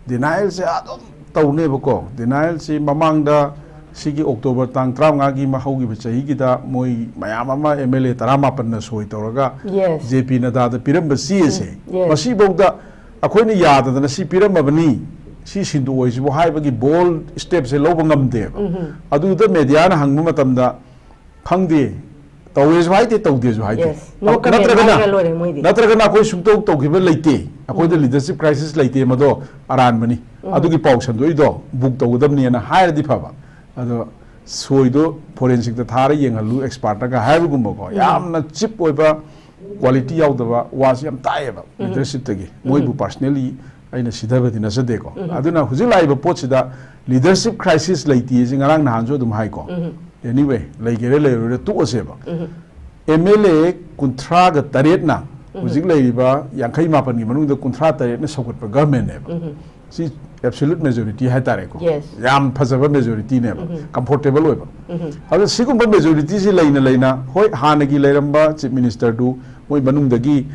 ꯗꯤꯅꯥꯏꯜꯁꯦ ꯑꯗꯨꯝ ꯇꯧꯅꯦꯕꯀꯣ꯫ ꯗꯤꯅꯥꯏꯜꯁꯤ ꯃꯃꯥꯡꯗ ꯁꯤꯒꯤ ꯑꯣꯛꯇꯣꯕꯔ ꯇꯥꯡ ꯇꯔꯥꯃꯉꯥꯒꯤ ꯃꯍꯧꯈꯤꯕ ꯆꯍꯤꯒꯤꯗ ꯃꯣꯏ ꯃꯌꯥꯝ ꯑꯃ ꯑꯦꯝ ꯑꯦꯜ ꯑꯦ ꯇꯔꯥꯃꯥꯄꯟꯅ ꯁꯣꯏ ꯇꯧꯔꯒ Yes. ꯖꯦ ꯄꯤ ꯅꯗꯥꯗ ꯄꯤꯔꯝꯕ ꯆꯦ ꯑꯁꯦ, Yes. ꯃꯁꯤꯐꯧꯗ ꯑꯩꯈꯣꯏꯅ ꯌꯥꯗꯗꯅ ꯁꯤ ꯄꯤꯔꯝꯃꯕꯅꯤ, ꯁꯤ ꯁꯤꯟꯗꯣꯛꯑꯣꯏꯁꯤꯕꯨ ꯍꯥꯏꯕꯒꯤ ꯕꯣꯜ ꯁ꯭ꯇꯦꯞꯁꯦ ꯂꯧꯕ ꯉꯝꯗꯦꯕ꯫ ꯑꯗꯨꯗ ꯃꯦꯗꯤꯌꯥꯅ ꯍꯪꯕ ꯃꯇꯝꯗ ꯈꯪꯗꯦ, ꯇꯧꯋꯦꯁꯨ ꯍꯥꯏꯗꯦ, ꯇꯧꯗꯦꯁꯨ ꯍꯥꯏꯗꯦ꯫ Yes. ꯅꯣꯛꯀꯅꯦꯅ ꯅꯠꯇ꯭ꯔꯒꯅ, ꯍꯥꯏꯔ ꯂꯣꯏꯔꯦ ꯃꯣꯏꯗꯤ꯫ ꯅꯠꯇ꯭ꯔꯒꯅ ꯑꯩꯈꯣꯏ ꯁꯨꯡꯇꯧ ꯇꯧꯈꯤꯕ ꯂꯩꯇꯦ, ꯑꯩꯈꯣꯏꯗ ꯂꯤꯗꯔꯁꯤꯞ ꯀ꯭ꯔꯥꯏꯁꯤꯁ ꯂꯩꯇꯦ, ꯃꯗꯣ ꯑꯔꯥꯟꯕꯅꯤ, ꯑꯗꯨꯒꯤ ꯄꯥꯎ ꯁꯟꯗꯣꯛꯏꯗꯣ ꯕꯨꯛ ꯇꯧꯒꯗꯕꯅꯦꯅ ꯍꯥꯏꯔꯗꯤ ꯐꯕ꯫ ꯑꯗꯣ ꯁꯣꯏꯗꯣ ꯐꯣꯔꯦꯟꯁꯤꯛꯇ ꯊꯥꯔ ꯌꯦꯡꯍꯜꯂꯨ ꯑꯦꯛꯁꯄꯥꯔꯠꯇꯒ ꯍꯥꯏꯕꯒꯨꯝꯕꯀꯣ, ꯌꯥꯝꯅ ꯆꯤꯞ ꯑꯣꯏꯕ, ꯀ꯭ꯋꯥꯂꯤꯇꯤ ꯌꯥꯎꯗꯕ ꯋꯥꯁꯤ ꯌꯥꯝ ꯇꯥꯏꯌꯦꯕ ꯂꯤꯗꯔꯁꯤꯞꯇꯒꯤ꯫ ꯃꯣꯏꯕꯨ ꯄꯥꯔꯁꯅꯦꯜꯂꯤ ꯑꯩꯅ ꯁꯤꯊꯕꯗꯤ ꯅꯠꯆꯗꯦꯀꯣ꯫ ꯑꯗꯨꯅ ꯍꯧꯖꯤꯛ ꯂꯥꯛꯏꯕ ꯄꯣꯠꯁꯤꯗ ꯂꯤꯗꯔꯁꯤꯞ ꯀ꯭ꯔꯥꯏꯁꯤꯁ ꯂꯩꯇꯦ ꯁꯤ ꯉꯔꯥꯡ ꯅꯍꯥꯟꯁꯨ ꯑꯗꯨꯝ ꯍꯥꯏꯀꯣ꯫ Anyway, ꯂꯩꯒꯦꯔꯥ ꯂꯩꯔꯣꯏꯔꯥ ꯇꯣꯛꯑꯁꯦꯕ꯫ ꯑꯦꯝ ꯑꯦꯜ ꯑꯦ ꯀꯨꯟꯊ꯭ꯔꯥꯒ ꯇꯔꯦꯠꯅ ꯍꯧꯖꯤꯛ ꯂꯩꯔꯤꯕ ꯌꯥꯡꯈꯩ ꯃꯥꯄꯟꯒꯤ ꯃꯅꯨꯡꯗ ꯀꯨꯟꯊ꯭ꯔꯥ ꯇꯔꯦꯠꯅ ꯁꯧꯒꯠꯄ ꯒꯚꯔꯟꯃꯦꯟꯅꯦꯕ꯫ ꯁꯤ ꯑꯦꯕꯁꯣꯂꯨꯠ ꯃꯦꯖꯣꯔꯤꯇꯤ ꯍꯥꯏꯇꯥꯔꯦꯀꯣ꯫ Yes. ꯌꯥꯝ ꯐꯖꯕ ꯃꯦꯖꯣꯔꯤꯇꯤꯅꯦꯕ, ꯀꯝꯐꯣꯔꯇꯦꯕꯜ ꯑꯣꯏꯕ꯫ ꯑꯗꯣ ꯁꯤꯒꯨꯝꯕ ꯃꯦꯖꯣꯔꯤꯇꯤꯁꯤ ꯂꯩꯅ ꯂꯩꯅ, ꯍꯣꯏ, ꯍꯥꯟꯅꯒꯤ ꯂꯩꯔꯝꯕ ꯆꯤꯐ ꯃꯤꯅꯤꯁꯇꯔꯗꯨ ꯃꯣꯏ ꯃꯅꯨꯡꯗꯒꯤ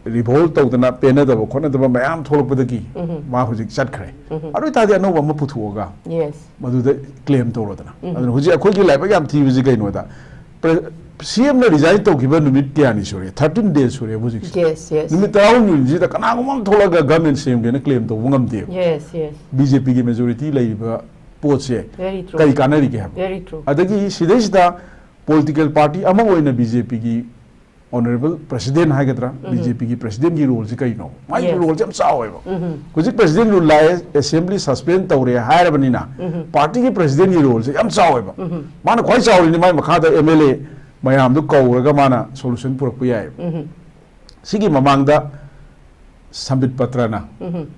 ꯔꯤꯚꯣꯜ ꯇꯧꯗꯅ, ꯄꯦꯟꯅꯗꯕ ꯈꯣꯠꯅꯗꯕ ꯃꯌꯥꯝ ꯊꯣꯛꯂꯛꯄꯗꯒꯤ ꯃꯥ ꯍꯧꯖꯤꯛ ꯆꯠꯈ꯭ꯔꯦ꯫ ꯑꯗꯨ ꯑꯣꯏꯇꯥꯔꯗꯤ ꯑꯅꯧꯕ ꯑꯃ ꯄꯨꯊꯣꯛꯑꯒ Yes. ꯃꯗꯨꯗ ꯀ꯭ꯂꯦꯝ ꯇꯧꯔꯣꯗꯅ꯫ ꯑꯗꯨꯅ ꯍꯧꯖꯤꯛ ꯑꯩꯈꯣꯏꯒꯤ ꯂꯥꯏꯕꯛ ꯌꯥꯝ ꯊꯤꯕꯁꯤ ꯀꯩꯅꯣꯗ, ꯄ꯭ꯔ-, ꯁꯤ ꯑꯦꯝꯅ ꯔꯤꯖꯥꯏꯟ ꯇꯧꯈꯤꯕ ꯅꯨꯃꯤꯠ ꯀꯌꯥꯅꯤ ꯁꯨꯔꯦ? ꯊꯥꯔꯇꯤꯟ ꯗꯦꯖ ꯁꯨꯔꯦ ꯍꯧꯖꯤꯛꯁꯦ꯫ Yes, yes. ꯅꯨꯃꯤꯠ ꯇꯔꯥꯍꯨꯝꯗꯣꯏꯁꯤꯗ ꯀꯅꯥꯒꯨꯝꯕ ꯑꯃ ꯊꯣꯛꯂꯒ ꯒꯚꯔꯟꯃꯦꯟ ꯁꯦꯝꯒꯦꯅ ꯀ꯭ꯂꯦꯝ ꯇꯧꯕ ꯉꯝꯗꯦꯕ꯫ Yes, yes. ꯕꯤ ꯖꯦ ꯄꯤꯒꯤ ꯃꯦꯖꯣꯔꯤꯇꯤ ꯂꯩꯔꯤꯕ ꯄꯣꯠꯁꯦ Very true. ꯀꯔꯤ ꯀꯥꯟꯅꯔꯤꯒꯦ ꯍꯥꯏꯕ? Very true. ꯑꯗꯒꯤ ꯁꯤꯗꯩꯁꯤꯗ ꯄꯣꯂꯤꯇꯤꯀꯦꯜ ꯄꯥꯔꯇꯤ ꯑꯃ ꯑꯣꯏꯅ ꯕꯤ ꯖꯦ ꯄꯤꯒꯤ ꯑꯣꯅꯔꯦꯕꯜ ꯄ꯭ꯔꯁꯤꯗꯦꯟ ꯍꯥꯏꯒꯗ꯭ꯔꯥ, ꯕꯤ ꯖꯦ ꯄꯤꯒꯤ ꯄ꯭ꯔꯁꯤꯗꯦꯟꯒꯤ ꯔꯣꯜꯁꯦ ꯀꯩꯅꯣ? ꯃꯥꯒꯤ Yes. ꯔꯣꯜꯁꯦ ꯌꯥꯝ ꯆꯥꯎꯋꯦꯕ꯫ ꯍꯧꯖꯤꯛ ꯄ꯭ꯔꯁꯤꯗꯦꯟ ꯔꯨꯜ ꯂꯥꯛꯑꯦ, ꯑꯦꯁꯦꯝꯕ꯭ꯂꯤ ꯁꯁꯄꯦꯟ ꯇꯧꯔꯦ ꯍꯥꯏꯔꯕꯅꯤꯅ, ꯄꯥꯔꯇꯤꯒꯤ ꯄ꯭ꯔꯁꯤꯗꯦꯟꯒꯤ ꯔꯣꯜꯁꯦ ꯌꯥꯝ ꯆꯥꯎꯋꯦꯕ꯫ ꯃꯥꯅ ꯈ꯭ꯋꯥꯏ ꯆꯥꯎꯔꯤꯅꯤ, ꯃꯥꯏ ꯃꯈꯥꯗ ꯑꯦꯝ ꯑꯦꯜ ꯑꯦ ꯃꯌꯥꯝꯗꯨ ꯀꯧꯔꯒ ꯃꯥꯅ ꯁꯣꯂꯨꯁꯟ ꯄꯨꯔꯛꯄ ꯌꯥꯏꯑꯕ꯫ ꯁꯤꯒꯤ ꯃꯃꯥꯡꯗ ꯁꯝꯕꯤꯠ ꯄꯇ꯭ꯔꯅ,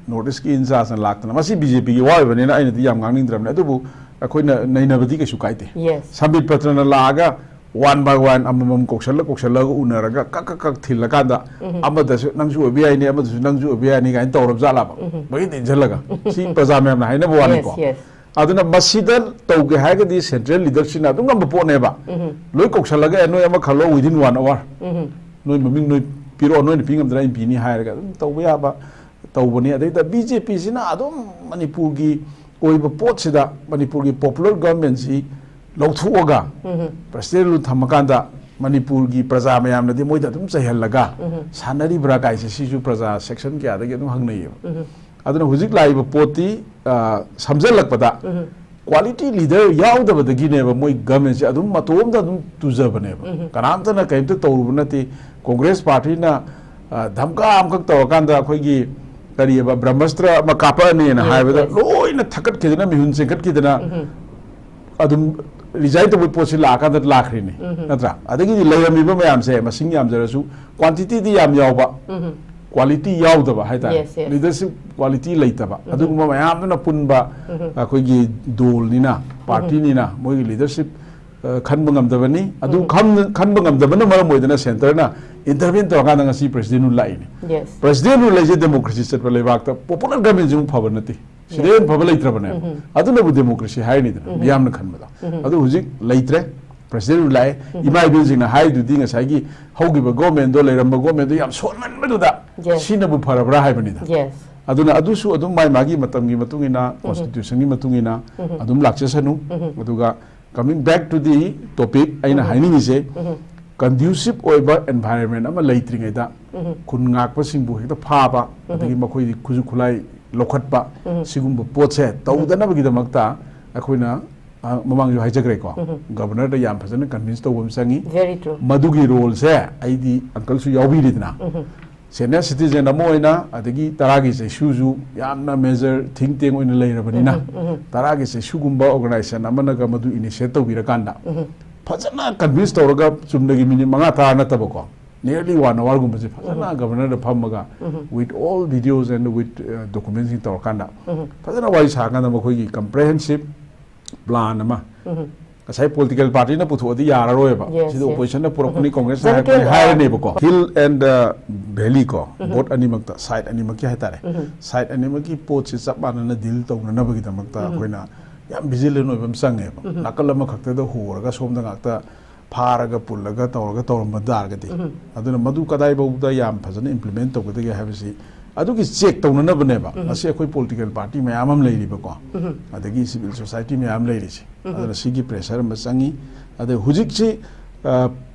ꯅꯣꯔꯠ ꯏꯁꯀꯤ ꯏꯟꯆꯥꯔꯖꯅ ꯂꯥꯛꯇꯅ, ꯃꯁꯤ ꯕꯤ ꯖꯦ ꯄꯤꯒꯤ ꯋꯥ ꯑꯣꯏꯕꯅꯤꯅ ꯑꯩꯅꯗꯤ ꯌꯥꯝ ꯉꯥꯡꯅꯤꯡꯗ꯭ꯔꯕꯅꯤ, ꯑꯗꯨꯕꯨ ꯑꯩꯈꯣꯏꯅ ꯅꯩꯅꯕꯗꯤ ꯀꯩꯁꯨ ꯀꯥꯏꯗꯦ꯫ Yes. ꯁꯝꯕꯤꯠ ꯄꯇ꯭ꯔꯅ ꯂꯥꯛꯑꯒ ꯋꯥꯟ ꯕꯥꯏ ꯋꯥꯟ, ꯑꯃꯃꯝ ꯀꯧꯁꯜꯂ ꯀꯧꯁꯜꯂꯒ ꯎꯅꯔꯒ ꯀꯛ ꯀꯛ ꯀꯛ ꯊꯤꯜꯂꯀꯥꯟꯗ, ꯑꯃꯗꯁꯨ ꯅꯪꯁꯨ ꯑꯣꯏꯕ ꯌꯥꯏꯅꯤ, ꯑꯃꯗꯁꯨ ꯅꯪꯁꯨ ꯑꯣꯏꯕ ꯌꯥꯏꯅꯤ ꯀꯥꯏꯅ ꯇꯧꯔꯕ ꯖꯥꯠꯂꯕ? ꯃꯍꯤꯛ ꯏꯟꯁꯤꯜꯂꯒ, ꯁꯤ ꯄ꯭ꯔꯖꯥ ꯃꯌꯥꯝꯅ ꯍꯥꯏꯅꯕ ꯋꯥꯅꯤꯀꯣ꯫ Yes, yes. ꯑꯗꯨꯅ ꯃꯁꯤꯗ ꯇꯧꯒꯦ ꯍꯥꯏꯔꯒꯗꯤ ꯁꯦꯟꯇ꯭ꯔꯦꯜ ꯂꯤꯗꯔꯁꯤꯞꯅ ꯑꯗꯨꯝ ꯉꯝꯕ ꯄꯣꯠꯅꯦꯕ꯫ ꯂꯣꯏ ꯀꯧꯁꯜꯂꯒ, "ꯑꯦ, ꯅꯣꯏ ꯑꯃ ꯈꯜꯂꯣ within one hour, ꯅꯣꯏ ꯃꯃꯤꯡ ꯅꯣꯏ ꯄꯤꯔꯛꯑꯣ, ꯅꯣꯏꯅ ꯄꯤ ꯉꯝꯗꯅ ꯑꯩꯅ ꯄꯤꯅꯤ" ꯍꯥꯏꯔꯒ ꯑꯗꯨꯝ ꯇꯧꯕ ꯌꯥꯕ ꯇꯧꯕꯅꯤ꯫ ꯑꯗꯩꯗ ꯕꯤ ꯖꯦ ꯄꯤꯁꯤꯅ ꯑꯗꯨꯝ ꯃꯅꯤꯄꯨꯔꯒꯤ ꯑꯣꯏꯕ ꯄꯣꯠꯁꯤꯗ ꯃꯅꯤꯄꯨꯔꯒꯤ ꯄꯣꯄꯨꯂꯔ ꯒꯚꯔꯟꯃꯦꯟꯁꯤ ꯂꯧꯊꯣꯛꯑꯒ ꯄ꯭ꯔꯁꯤꯗꯦꯟ ꯔꯨꯜ ꯊꯝꯃꯀꯥꯟꯗ ꯃꯅꯤꯄꯨꯔꯒꯤ ꯄ꯭ꯔꯖꯥ ꯃꯌꯥꯝꯅꯗꯤ ꯃꯣꯏꯗ ꯑꯗꯨꯝ ꯆꯩꯍꯜꯂꯒ ꯁꯥꯟꯅꯔꯤꯕ꯭ꯔꯥ ꯀꯥꯏꯁꯦ, ꯁꯤꯁꯨ ꯄ꯭ꯔꯖꯥ ꯁꯦꯛꯁꯟ ꯀꯌꯥꯗꯒꯤ ꯑꯗꯨꯝ ꯍꯪꯅꯩꯌꯦꯕ꯫ ꯑꯗꯨꯅ ꯍꯧꯖꯤꯛ ꯂꯥꯛꯏꯕ ꯄꯣꯠꯇꯤ, ꯑ, ꯁꯝꯖꯜꯂꯛꯄꯗ ꯀ꯭ꯋꯥꯂꯤꯇꯤ ꯂꯤꯗꯔ ꯌꯥꯎꯗꯕꯗꯒꯤꯅꯦꯕ ꯃꯣꯏ ꯒꯚꯔꯟꯃꯦꯟꯁꯦ ꯑꯗꯨꯝ ꯃꯇꯣꯝꯗ ꯑꯗꯨꯝ ꯇꯨꯖꯕꯅꯦꯕ꯫ ꯀꯅꯥꯝꯇꯅ ꯀꯔꯤꯝꯇ ꯇꯧꯔꯨꯕ ꯅꯠꯇꯦ꯫ ꯀꯣꯡꯒ꯭ꯔꯦꯁ ꯄꯥꯔꯇꯤꯅ, ꯑ, ꯙꯝꯀꯥ ꯑꯃꯈꯛ ꯇꯧꯔꯀꯥꯟꯗ ꯑꯩꯈꯣꯏꯒꯤ ꯀꯔꯤꯑꯕ ꯕ꯭ꯔꯍꯃꯁꯇ꯭ꯔ ꯑꯃ ꯀꯥꯞꯄꯛꯑꯅꯤꯅ Yes, ꯍꯥꯏꯕꯗ yes. ꯂꯣꯏꯅ ꯊꯛꯀꯠꯈꯤꯗꯅ, ꯃꯤꯍꯨꯟ ꯆꯦꯟꯈꯠꯈꯤꯗꯅ ꯑꯗꯨꯝ ꯔꯤꯖꯥꯏꯟ ꯇꯧꯕꯒꯤ ꯄꯣꯠꯁꯤ ꯂꯥꯛꯑꯀꯥꯟꯗ ꯂꯥꯛꯈ꯭ꯔꯤꯅꯤ, ꯅꯠꯇ꯭ꯔꯥ? ꯑꯗꯒꯤꯗꯤ ꯂꯩꯔꯝꯃꯤꯕ ꯃꯌꯥꯝꯁꯦ ꯃꯁꯤꯡ ꯌꯥꯝꯖꯔꯁꯨ ꯀ꯭ꯋꯥꯟꯇꯤꯇꯤꯗꯤ ꯌꯥꯝ ꯌꯥꯎꯕ, ꯀ꯭ꯋꯥꯂꯤꯇꯤ ꯌꯥꯎꯗꯕ ꯍꯥꯏꯇꯥꯔꯦ꯫ Yes, yes. ꯂꯤꯗꯔꯁꯤꯞ ꯀ꯭ꯋꯥꯂꯤꯇꯤ ꯂꯩꯇꯕ, ꯑꯗꯨꯒꯨꯝꯕ ꯃꯌꯥꯝꯗꯨꯅ ꯄꯨꯟꯕ ꯑꯩꯈꯣꯏꯒꯤ ꯗꯣꯜꯅꯤꯅ, ꯄꯥꯔꯇꯤꯅꯤꯅ, ꯃꯣꯏꯒꯤ ꯂꯤꯗꯔꯁꯤꯞ, ꯑ, ꯈꯟꯕ ꯉꯝꯗꯕꯅꯤ꯫ ꯑꯗꯨ ꯈꯟ-, ꯈꯟꯕ ꯉꯝꯗꯕꯅ ꯃꯔꯝ ꯑꯣꯏꯗꯅ ꯁꯦꯟꯇꯔꯅ ꯏꯟꯇꯔꯚꯦꯟ ꯇꯧꯔꯀꯥꯟꯗ ꯉꯁꯤ ꯄ꯭ꯔꯁꯤꯗꯦꯟ ꯔꯨꯜ ꯂꯥꯛꯏꯅꯤ꯫ Yes. ꯄ꯭ꯔꯁꯤꯗꯦꯟ ꯔꯨꯜ ꯍꯥꯏꯁꯦ ꯗꯦꯃꯣꯀ꯭ꯔꯦꯁꯤ ꯆꯠꯄ ꯂꯩꯕꯥꯛꯇ ꯄꯣꯄꯨꯂꯔ ꯒꯚꯔꯟꯃꯦꯟꯁꯤꯃꯨꯛ ꯐꯕ ꯅꯠꯇꯦ꯫ ꯁꯤꯗꯩ ꯍꯦꯟꯅ ꯐꯕ ꯂꯩꯇ꯭ꯔꯕꯅꯦꯕ꯫ ꯑꯗꯨꯅꯕꯨ ꯗꯦꯃꯣꯀ꯭ꯔꯦꯁꯤ ꯍꯥꯏꯔꯤꯅꯤꯗꯅ, ꯃꯤꯌꯥꯝꯅ ꯈꯟꯕꯗ꯫ ꯑꯗꯨ ꯍꯧꯖꯤꯛ ꯂꯩꯇ꯭ꯔꯦ꯫ ꯄ꯭ꯔꯁꯤꯗꯦꯟ ꯔꯨꯜ ꯂꯥꯛꯑꯦ꯫ ꯏꯃꯥ ꯏꯕꯦꯟꯁꯤꯡꯅ ꯍꯥꯏꯗꯨꯗꯤ ꯉꯁꯥꯏꯒꯤ ꯍꯧꯈꯤꯕ ꯒꯣꯔꯃꯦꯟꯗꯣ, ꯂꯩꯔꯝꯕ ꯒꯣꯔꯃꯦꯟꯗꯣ ꯌꯥꯝ ꯁꯣꯟꯃꯟꯕꯗꯨꯗ Yes. ꯁꯤꯅꯕꯨ ꯐꯔꯕ꯭ꯔꯥ ꯍꯥꯏꯕꯅꯤꯗ꯫ Yes. ꯑꯗꯨꯅ ꯑꯗꯨꯁꯨ ꯑꯗꯨꯝ ꯃꯥꯏ ꯃꯥꯒꯤ ꯃꯇꯝꯒꯤ ꯃꯇꯨꯡ ꯏꯟꯅ, ꯀꯣꯟꯁꯇꯤꯇ꯭ꯌꯨꯁꯟꯒꯤ ꯃꯇꯨꯡ ꯏꯟꯅ ꯑꯗꯨꯝ ꯂꯥꯛꯆꯁꯅꯨ꯫ ꯑꯗꯨꯒ Coming back to the topic, ꯑꯩꯅ ꯍꯥꯏꯅꯤꯡꯉꯤꯁꯦ, conducive ꯑꯣꯏꯕ environment ꯑꯃ ꯂꯩꯇ꯭ꯔꯤꯉꯩꯗ ꯈꯨꯟ ꯉꯥꯛꯄꯁꯤꯡꯕꯨ ꯍꯦꯛꯇ ꯐꯥꯕ, ꯑꯗꯒꯤ ꯃꯈꯣꯏꯗꯤ ꯈꯨꯠꯁꯨ ꯈꯨꯠꯂꯥꯏ ꯂꯧꯈꯠꯄ, ꯁꯤꯒꯨꯝꯕ ꯄꯣꯠꯁꯦ ꯇꯧꯗꯅꯕꯒꯤꯗꯃꯛꯇ ꯑꯩꯈꯣꯏꯅ, ꯑ, ꯃꯃꯥꯡꯁꯨ ꯍꯥꯏꯖꯈ꯭ꯔꯦꯀꯣ, governorꯗ ꯌꯥꯝ ꯐꯖꯅ convince ꯇꯧꯕ ꯑꯃ ꯆꯪꯉꯤ꯫ Very true. ꯃꯗꯨꯒꯤ roleꯁꯦ ꯑꯩꯗꯤ uncleꯁꯨ ꯌꯥꯎꯕꯤꯔꯤꯗꯅ, senior citizen ꯑꯃ ꯑꯣꯏꯅ, ꯑꯗꯒꯤ ꯇꯔꯥꯒꯤ ꯆꯩꯁꯨꯁꯨ ꯌꯥꯝꯅ major think tank ꯑꯣꯏꯅ ꯂꯩꯔꯕꯅꯤꯅ, ꯇꯔꯥꯒꯤ ꯆꯩꯁꯨꯒꯨꯝꯕ organization ꯑꯃꯅꯒ ꯃꯗꯨ initiate ꯇꯧꯕꯤꯔꯀꯥꯟꯗ, ꯐꯖꯅ convince ꯇꯧꯔꯒ, ꯆꯨꯝꯅꯒꯤ minute ꯃꯉꯥ ꯇꯔꯥ ꯅꯠꯇꯕꯀꯣ, nearly one hourꯒꯨꯝꯕꯁꯦ ꯐꯖꯅ governorꯗ ꯐꯝꯃꯒ, with all videos and with, uh, documentsꯁꯤꯡ ꯇꯧꯔꯀꯥꯟꯗ, ꯐꯖꯅ ꯋꯥꯔꯤ ꯁꯥꯔꯀꯥꯟꯗ ꯃꯈꯣꯏꯒꯤ comprehensive plan ꯑꯃ, ꯉꯁꯥꯏ political partyꯅ ꯄꯨꯊꯣꯛꯑꯗꯤ ꯌꯥꯔꯔꯣꯏꯕ, Yes, CD yes. Oppositionꯅ ꯄꯨꯔꯛꯄꯅꯤ, Congressꯅ ꯖꯅꯀꯦꯟ ꯍꯥꯏꯔꯛꯄꯅꯤ ꯍꯥꯏꯔꯅꯦꯕꯀꯣ꯫ Hill and, uh, Valley ꯀꯣ, both ꯑꯅꯤꯃꯛꯇ, side ꯑꯅꯤꯃꯛꯀꯤ ꯍꯥꯏꯇꯥꯔꯦ, side ꯑꯅꯤꯃꯛꯀꯤ ꯄꯣꯠꯁꯤ ꯆꯞ ꯃꯥꯟꯅꯅ deal ꯇꯧꯅꯅꯕꯒꯤꯗꯃꯛꯇ ꯑꯩꯈꯣꯏꯅ ꯌꯥꯝ vigilant ꯑꯣꯏꯕ ꯑꯃ ꯆꯪꯉꯦꯕ꯫ ꯅꯥꯀꯜ ꯑꯃꯈꯛꯇꯗ ꯍꯣꯔꯒ ꯁꯣꯝꯗ ꯉꯥꯛꯇ ꯐꯥꯔꯒ ꯄꯨꯜꯂꯒ ꯇꯧꯔꯒ ꯇꯧꯔꯝꯕ ꯇꯥꯔꯒꯗꯤ, ꯑꯗꯨꯅ ꯃꯗꯨ ꯀꯗꯥꯏꯐꯥꯎꯗ ꯌꯥꯝ ꯐꯖꯅ implement ꯇꯧꯒꯗꯒꯦ ꯍꯥꯏꯕꯁꯤ ꯑꯗꯨꯒꯤ check ꯇꯧꯅꯅꯕꯅꯦꯕ ꯉꯁꯤ ꯑꯩꯈꯣꯏ political party ꯃꯌꯥꯝ ꯑꯃ ꯂꯩꯔꯤꯕꯀꯣ, ꯑꯗꯒꯤ civil society ꯃꯌꯥꯝ ꯂꯩꯔꯤꯁꯦ꯫ ꯑꯗꯨꯅ ꯁꯤꯒꯤ pressure ꯑꯃ ꯆꯪꯉꯤ꯫ ꯑꯗꯩ ꯍꯧꯖꯤꯛꯁꯤ, ꯑ,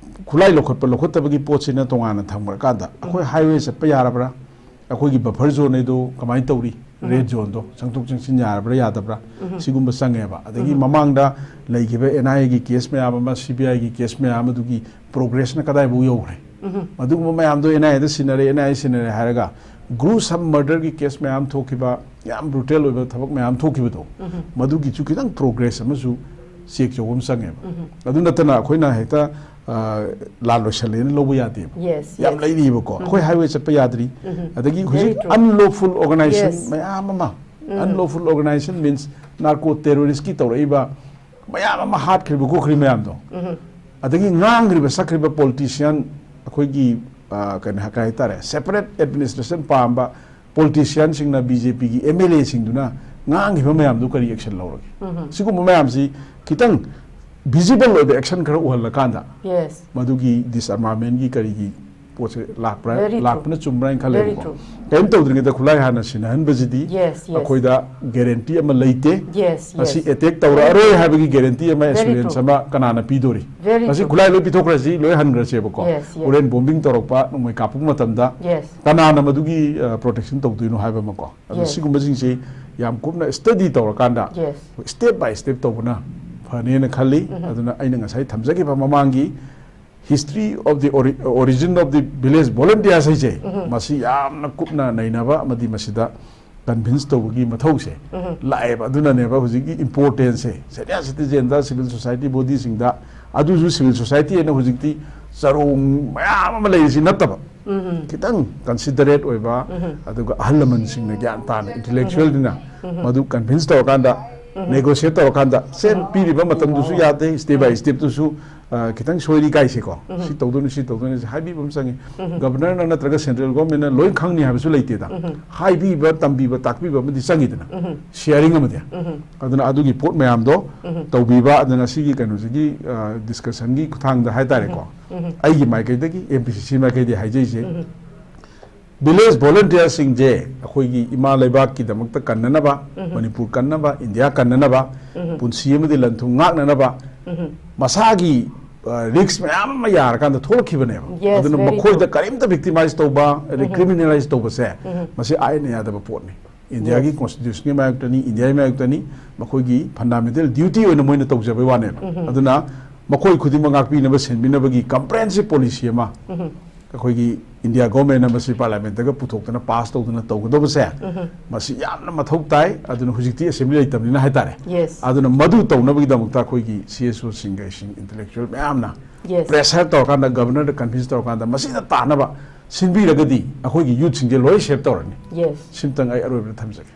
ꯈꯨꯠꯂꯥꯏ ꯂꯧꯈꯠꯄ ꯂꯧꯈꯠꯇꯕꯒꯤ ꯄꯣꯠꯁꯤꯅ ꯇꯣꯉꯥꯟꯅ ꯊꯝꯈ꯭ꯔꯀꯥꯟꯗ, ꯑꯩꯈꯣꯏ highway ꯆꯠꯄ ꯌꯥꯔꯕ꯭ꯔꯥ? ꯑꯩꯈꯣꯏꯒꯤ buffer zone ꯍꯥꯏꯗꯣ ꯀꯃꯥꯏꯅ ꯇꯧꯔꯤ? Red zoneꯗꯣ ꯆꯪꯊꯣꯛ ꯆꯪꯁꯤꯟ ꯌꯥꯔꯕ꯭ꯔꯥ ꯌꯥꯗꯕ꯭ꯔꯥ? ꯁꯤꯒꯨꯝꯕ ꯆꯪꯉꯦꯕ꯫ ꯑꯗꯒꯤ ꯃꯃꯥꯡꯗ ꯂꯩꯈꯤꯕ NIAꯒꯤ case ꯃꯌꯥꯝ ꯑꯃ, CBIꯒꯤ case ꯃꯌꯥꯝ ꯑꯗꯨꯒꯤ progressꯅ ꯀꯗꯥꯏꯐꯥꯎ ꯌꯧꯈ꯭ꯔꯦ? ꯃꯗꯨꯒꯨꯝꯕ ꯃꯌꯥꯝꯗꯣ NIAꯗ ꯁꯤꯟꯅꯔꯦ, NIA ꯁꯤꯟꯅꯔꯦ ꯍꯥꯏꯔꯒ gruesome murderꯒꯤ case ꯃꯌꯥꯝ ꯊꯣꯛꯈꯤꯕ, ꯌꯥꯝ brutal ꯑꯣꯏꯕ ꯊꯕꯛ ꯃꯌꯥꯝ ꯊꯣꯛꯈꯤꯕꯗꯣ, ꯃꯗꯨꯒꯤꯁꯨ ꯈꯤꯇꯪ progress ꯑꯃꯁꯨ check ꯇꯧꯕ ꯑꯃ ꯆꯪꯉꯦꯕ꯫ ꯑꯗꯨ ꯅꯠꯇꯅ ꯑꯩꯈꯣꯏꯅ ꯍꯦꯛꯇ, ꯑ, ꯂꯥꯟ ꯂꯣꯏꯁꯜꯂꯦꯅ ꯂꯧꯕ ꯌꯥꯗꯦꯕ꯫ Yes, ꯌꯥꯝ yes. ꯂꯩꯔꯤꯕꯀꯣ꯫ ꯑꯩꯈꯣꯏ highway ꯆꯠꯄ ꯌꯥꯗ꯭ꯔꯤ꯫ ꯑꯗꯒꯤ Very ꯍꯧꯖꯤꯛ true. Unlawful organization Yes. ꯃꯌꯥꯝ ꯑꯃ, unlawful organization means narco terroristꯀꯤ ꯇꯧꯔꯛꯏꯕ ꯃꯌꯥꯝ ꯑꯃ, ꯍꯥꯠꯈ꯭ꯔꯤꯕ ꯈꯣꯠꯈ꯭ꯔꯤꯕ ꯃꯌꯥꯝꯗꯣ, ꯑꯗꯒꯤ ꯉꯥꯡꯈ꯭ꯔꯤꯕ ꯁꯛꯈ꯭ꯔꯤꯕ politician, ꯑꯩꯈꯣꯏꯒꯤ, ꯑ, ꯀꯩꯅꯣ ꯍꯥꯏ-, ꯀꯩ ꯍꯥꯏꯇꯥꯔꯦ, separate administration ꯄꯥꯝꯕ politicianꯁꯤꯡꯅ BJPꯒꯤ MLAꯁꯤꯡꯗꯨꯅ ꯉꯥꯡꯈꯤꯕ ꯃꯌꯥꯝꯗꯨ ꯀꯔꯤ action ꯂꯧꯔꯒꯦ? ꯁꯤꯒꯨꯝꯕ ꯃꯌꯥꯝꯁꯤ ꯈꯤꯇꯪ visible ꯑꯣꯏꯕ action ꯈꯔ ꯎꯍꯜꯂꯀꯥꯟꯗ, Yes. ꯃꯗꯨꯒꯤ disarmamentꯒꯤ ꯀꯔꯤꯒꯤ ꯄꯣꯠꯁꯦ ꯂꯥꯛꯄ꯭ꯔꯥ, ꯂꯥꯛꯄꯅ ꯆꯨꯝꯕ꯭ꯔꯥ ꯍꯥꯏꯅ ꯈꯜꯂꯦꯕꯀꯣ꯫ ꯀꯔꯤꯝ ꯇꯧꯗ꯭ꯔꯤꯉꯩꯗ ꯈꯨꯠꯂꯥꯏ ꯍꯥꯟꯅ ꯁꯤꯟꯅꯍꯟꯕꯁꯤꯗꯤ ꯑꯩꯈꯣꯏꯗ ꯒꯦꯔꯦꯟꯇꯤ ꯑꯃ ꯂꯩꯇꯦ꯫ ꯃꯁꯤ ꯑꯦꯇꯦꯛ ꯇꯧꯔꯛꯑꯔꯣꯏ ꯍꯥꯏꯕꯒꯤ ꯒꯦꯔꯦꯟꯇꯤ ꯑꯃ, ꯑꯦꯁꯨꯔꯦꯟꯁ ꯑꯃ ꯀꯅꯥꯅ ꯄꯤꯗꯣꯔꯤ? ꯃꯁꯤ ꯈꯨꯠꯂꯥꯏ ꯂꯣꯏ ꯄꯤꯊꯣꯛꯈ꯭ꯔꯁꯤ, ꯂꯣꯏ ꯍꯟꯈ꯭ꯔꯁꯦꯕꯀꯣ꯫ ꯍꯣꯔꯦꯟ ꯕꯣꯝꯕꯤꯡ ꯇꯧꯔꯛꯄ, ꯅꯣꯡꯃꯩ ꯀꯥꯞꯄꯛꯄ ꯃꯇꯝꯗ ꯀꯅꯥꯅ ꯃꯗꯨꯒꯤ ꯄ꯭ꯔꯣꯇꯦꯛꯁꯟ ꯇꯧꯗꯣꯏꯅꯣ ꯍꯥꯏꯕ ꯑꯃꯀꯣ꯫ ꯑꯗꯨ ꯁꯤꯒꯨꯝꯕꯁꯤꯡꯁꯤ ꯌꯥꯝ ꯀꯨꯞꯅ ꯁ꯭ꯇꯗꯤ ꯇꯧꯔꯀꯥꯟꯗ ꯁ꯭ꯇꯦꯞ ꯕꯥꯏ ꯁ꯭ꯇꯦꯞ ꯇꯧꯕꯅ ꯐꯅꯦꯅ ꯈꯜꯂꯤ꯫ ꯑꯗꯨꯅ ꯑꯩꯅ ꯉꯁꯥꯏ ꯊꯝꯖꯈꯤꯕ ꯃꯃꯥꯡꯒꯤ history of the ori- origin of the village volunteers ꯍꯥꯏꯁꯦ, ꯃꯁꯤ ꯌꯥꯝꯅ ꯀꯨꯞꯅ ꯅꯩꯅꯕ ꯑꯃꯗꯤ ꯃꯁꯤꯗ ꯀꯟꯚꯤꯟꯁ ꯇꯧꯕꯒꯤ ꯃꯊꯧꯁꯦ ꯂꯥꯛꯑꯦꯕ꯫ ꯑꯗꯨꯅꯅꯦꯕ ꯍꯧꯖꯤꯛꯀꯤ ꯏꯝꯄꯣꯔꯇꯦꯟꯁꯁꯦ, ꯁꯦꯅꯤꯌꯔ ꯁꯤꯇꯤꯖꯦꯟꯗ, ꯁꯤꯚꯤꯜ ꯁꯣꯁꯥꯏꯇꯤ ꯕꯣꯗꯤꯁꯤꯡꯗ, ꯑꯗꯨꯁꯨ ꯁꯤꯚꯤꯜ ꯁꯣꯁꯥꯏꯇꯤ ꯍꯥꯏꯅ ꯍꯧꯖꯤꯛꯇꯤ ꯆꯔꯣꯡ ꯃꯌꯥꯝ ꯑꯃ ꯂꯩꯔꯤꯁꯤ ꯅꯠꯇꯕ, ꯈꯤꯇꯪ ꯀꯟꯁꯤꯗꯔꯦꯠ ꯑꯣꯏꯕ, ꯑꯗꯨꯒ ꯑꯍꯜ ꯂꯃꯟꯁꯤꯡꯅ ꯒ꯭ꯌꯥꯟ ꯇꯥꯅ, ꯏꯟꯇꯦꯂꯦꯛꯆꯨꯋꯦꯜꯗꯨꯅ ꯃꯗꯨ ꯀꯟꯚꯤꯟꯁ ꯇꯧꯔꯀꯥꯟꯗ, ꯅꯦꯒꯣꯁꯤꯌꯦꯠ ꯇꯧꯔꯀꯥꯟꯗ, ꯁꯦ, ꯄꯤꯔꯤꯕ ꯃꯇꯝꯗꯨꯁꯨ ꯌꯥꯗꯦ, ꯁ꯭ꯇꯦꯞ ꯕꯥꯏ ꯁ꯭ꯇꯦꯞꯇꯨꯁꯨ ꯈꯤꯇꯪ ꯁꯣꯏꯔꯤ ꯀꯥꯏꯁꯦꯀꯣ, ꯁꯤ ꯇꯧꯗꯣꯏꯅꯤ, ꯁꯤ ꯇꯧꯗꯣꯏꯅꯤ, ꯁꯤ ꯍꯥꯏꯕꯤꯕ ꯑꯃ ꯆꯪꯉꯤ꯫ ꯒꯕꯔꯅꯔꯅ ꯅꯠꯇ꯭ꯔꯒ ꯁꯦꯟꯇ꯭ꯔꯦꯜ ꯒꯣꯔꯃꯦꯟꯅ ꯂꯣꯏ ꯈꯪꯅꯤ ꯍꯥꯏꯕꯁꯨ ꯂꯩꯇꯦꯗ꯫ ꯍꯥꯏꯕꯤꯕ, ꯇꯝꯕꯤꯕ, ꯇꯥꯛꯄꯤꯕ ꯑꯃꯗꯤ ꯆꯪꯉꯤꯗꯅ, ꯁꯤꯌꯥꯔꯤꯡ ꯑꯃꯗꯤ꯫ ꯑꯗꯨꯅ ꯑꯗꯨꯒꯤ ꯄꯣꯠ ꯃꯌꯥꯝꯗꯣ ꯇꯧꯕꯤꯕ, ꯑꯗꯨꯅ ꯁꯤꯒꯤ ꯀꯩꯅꯣꯁꯤꯒꯤ ꯗꯤꯁꯀꯁꯟꯒꯤ ꯈꯨꯊꯥꯡꯗ ꯍꯥꯏꯇꯥꯔꯦꯀꯣ, ꯑꯩꯒꯤ ꯃꯥꯏꯀꯩꯗꯒꯤ, ꯑꯦꯝ ꯄꯤ ꯁꯤ ꯁꯤ ꯃꯥꯏꯀꯩꯗꯒꯤ ꯍꯥꯏꯖꯩꯁꯦ, ꯚꯤꯂꯦꯖ ꯚꯣꯂꯨꯟꯇꯤꯌꯔꯁꯤꯡꯁꯦ ꯑꯩꯈꯣꯏꯒꯤ ꯏꯃꯥ ꯂꯩꯕꯥꯛꯀꯤꯗꯃꯛꯇ ꯀꯟꯅꯅꯕ, ꯃꯅꯤꯄꯨꯔ ꯀꯟꯅꯕ, ꯏꯟꯗꯤꯌꯥ ꯀꯟꯅꯅꯕ, ꯄꯨꯟꯁꯤ ꯑꯃꯗꯤ ꯂꯟ ꯊꯨꯝ ꯉꯥꯛꯅꯅꯕ ꯃꯁꯥꯒꯤ ꯔꯤꯛꯁ ꯃꯌꯥꯝ ꯑꯃ ꯌꯥꯔꯀꯥꯟꯗ ꯊꯣꯛꯂꯛꯈꯤꯕꯅꯦꯕ꯫ ꯑꯗꯨꯅ ꯃꯈꯣꯏꯗ ꯀꯔꯤꯝꯇ ꯚꯤꯛꯇꯤꯃꯥꯏꯁ ꯇꯧꯕ, ꯑꯗꯩ ꯀ꯭ꯔꯤꯃꯤꯅꯦꯂꯥꯏꯁ ꯇꯧꯕꯁꯦ, ꯃꯁꯤ ꯑꯥꯏꯟꯅ ꯌꯥꯗꯕ ꯄꯣꯠꯅꯤ꯫ ꯏꯟꯗꯤꯌꯥꯒꯤ ꯀꯣꯟꯁꯇꯤꯇ꯭ꯌꯨꯁꯟꯒꯤ ꯃꯥꯌꯣꯛꯇꯅꯤ, ꯏꯟꯗꯤꯌꯥꯒꯤ ꯃꯥꯌꯣꯛꯇꯅꯤ꯫ ꯃꯈꯣꯏꯒꯤ ꯐꯟꯗꯥꯃꯦꯟꯇꯦꯜ ꯗ꯭ꯌꯨꯇꯤ ꯑꯣꯏꯅ ꯃꯣꯏꯅ ꯇꯧꯖꯕꯩ ꯋꯥꯅꯦꯕ꯫ ꯑꯗꯨꯅ ꯃꯈꯣꯏ ꯈꯨꯗꯤꯡꯃꯛ ꯉꯥꯛꯄꯤꯅꯕ, ꯁꯦꯟꯕꯤꯅꯕꯒꯤ ꯀꯝꯄ꯭ꯔꯦꯍꯦꯟꯁꯤꯞ ꯄꯣꯂꯤꯁꯤ ꯑꯃ ꯑꯩꯈꯣꯏꯒꯤ ꯏꯟꯗꯤꯌꯥ ꯒꯣꯔꯃꯦꯟꯅ ꯃꯁꯤ ꯄꯥꯔꯂꯤꯌꯥꯃꯦꯟꯇꯒ ꯄꯨꯊꯣꯛꯇꯅ ꯄꯥꯁ ꯇꯧꯗꯅ ꯇꯧꯒꯗꯧꯕꯁꯦ, ꯃꯁꯤ ꯌꯥꯝꯅ ꯃꯊꯧ ꯇꯥꯏ꯫ ꯑꯗꯨꯅ ꯍꯧꯖꯤꯛꯇꯤ ꯑꯦꯁꯦꯝꯕ꯭ꯂꯤ ꯂꯩꯇꯕꯅꯤꯅ ꯍꯥꯏꯇꯥꯔꯦ꯫ ꯑꯗꯨꯅ ꯃꯗꯨ ꯇꯧꯅꯕꯒꯤꯗꯃꯛꯇ ꯑꯩꯈꯣꯏꯒꯤ ꯁꯤ ꯑꯦꯁ ꯑꯣꯁꯤꯡꯒ ꯏꯁꯤꯡ ꯏꯟꯇꯦꯂꯦꯛꯆꯨꯋꯦꯜ ꯃꯌꯥꯝꯅ ꯄ꯭ꯔꯦꯁꯔ ꯇꯧꯔꯀꯥꯟꯗ, ꯒꯕꯔꯅꯔꯗ ꯀꯟꯚꯤꯟꯁ ꯇꯧꯔꯀꯥꯟꯗ ꯃꯁꯤꯗ ꯇꯥꯅꯕ ꯁꯤꯟꯕꯤꯔꯒꯗꯤ ꯑꯩꯈꯣꯏꯒꯤ ꯌꯨꯠꯁꯤꯡꯁꯦ ꯂꯣꯏ ꯁꯦꯞ ꯇꯧꯔꯅꯤ꯫ ꯁꯤꯝꯇꯪ ꯑꯩ ꯑꯔꯣꯏꯕꯗ ꯊꯝꯖꯒꯦ꯫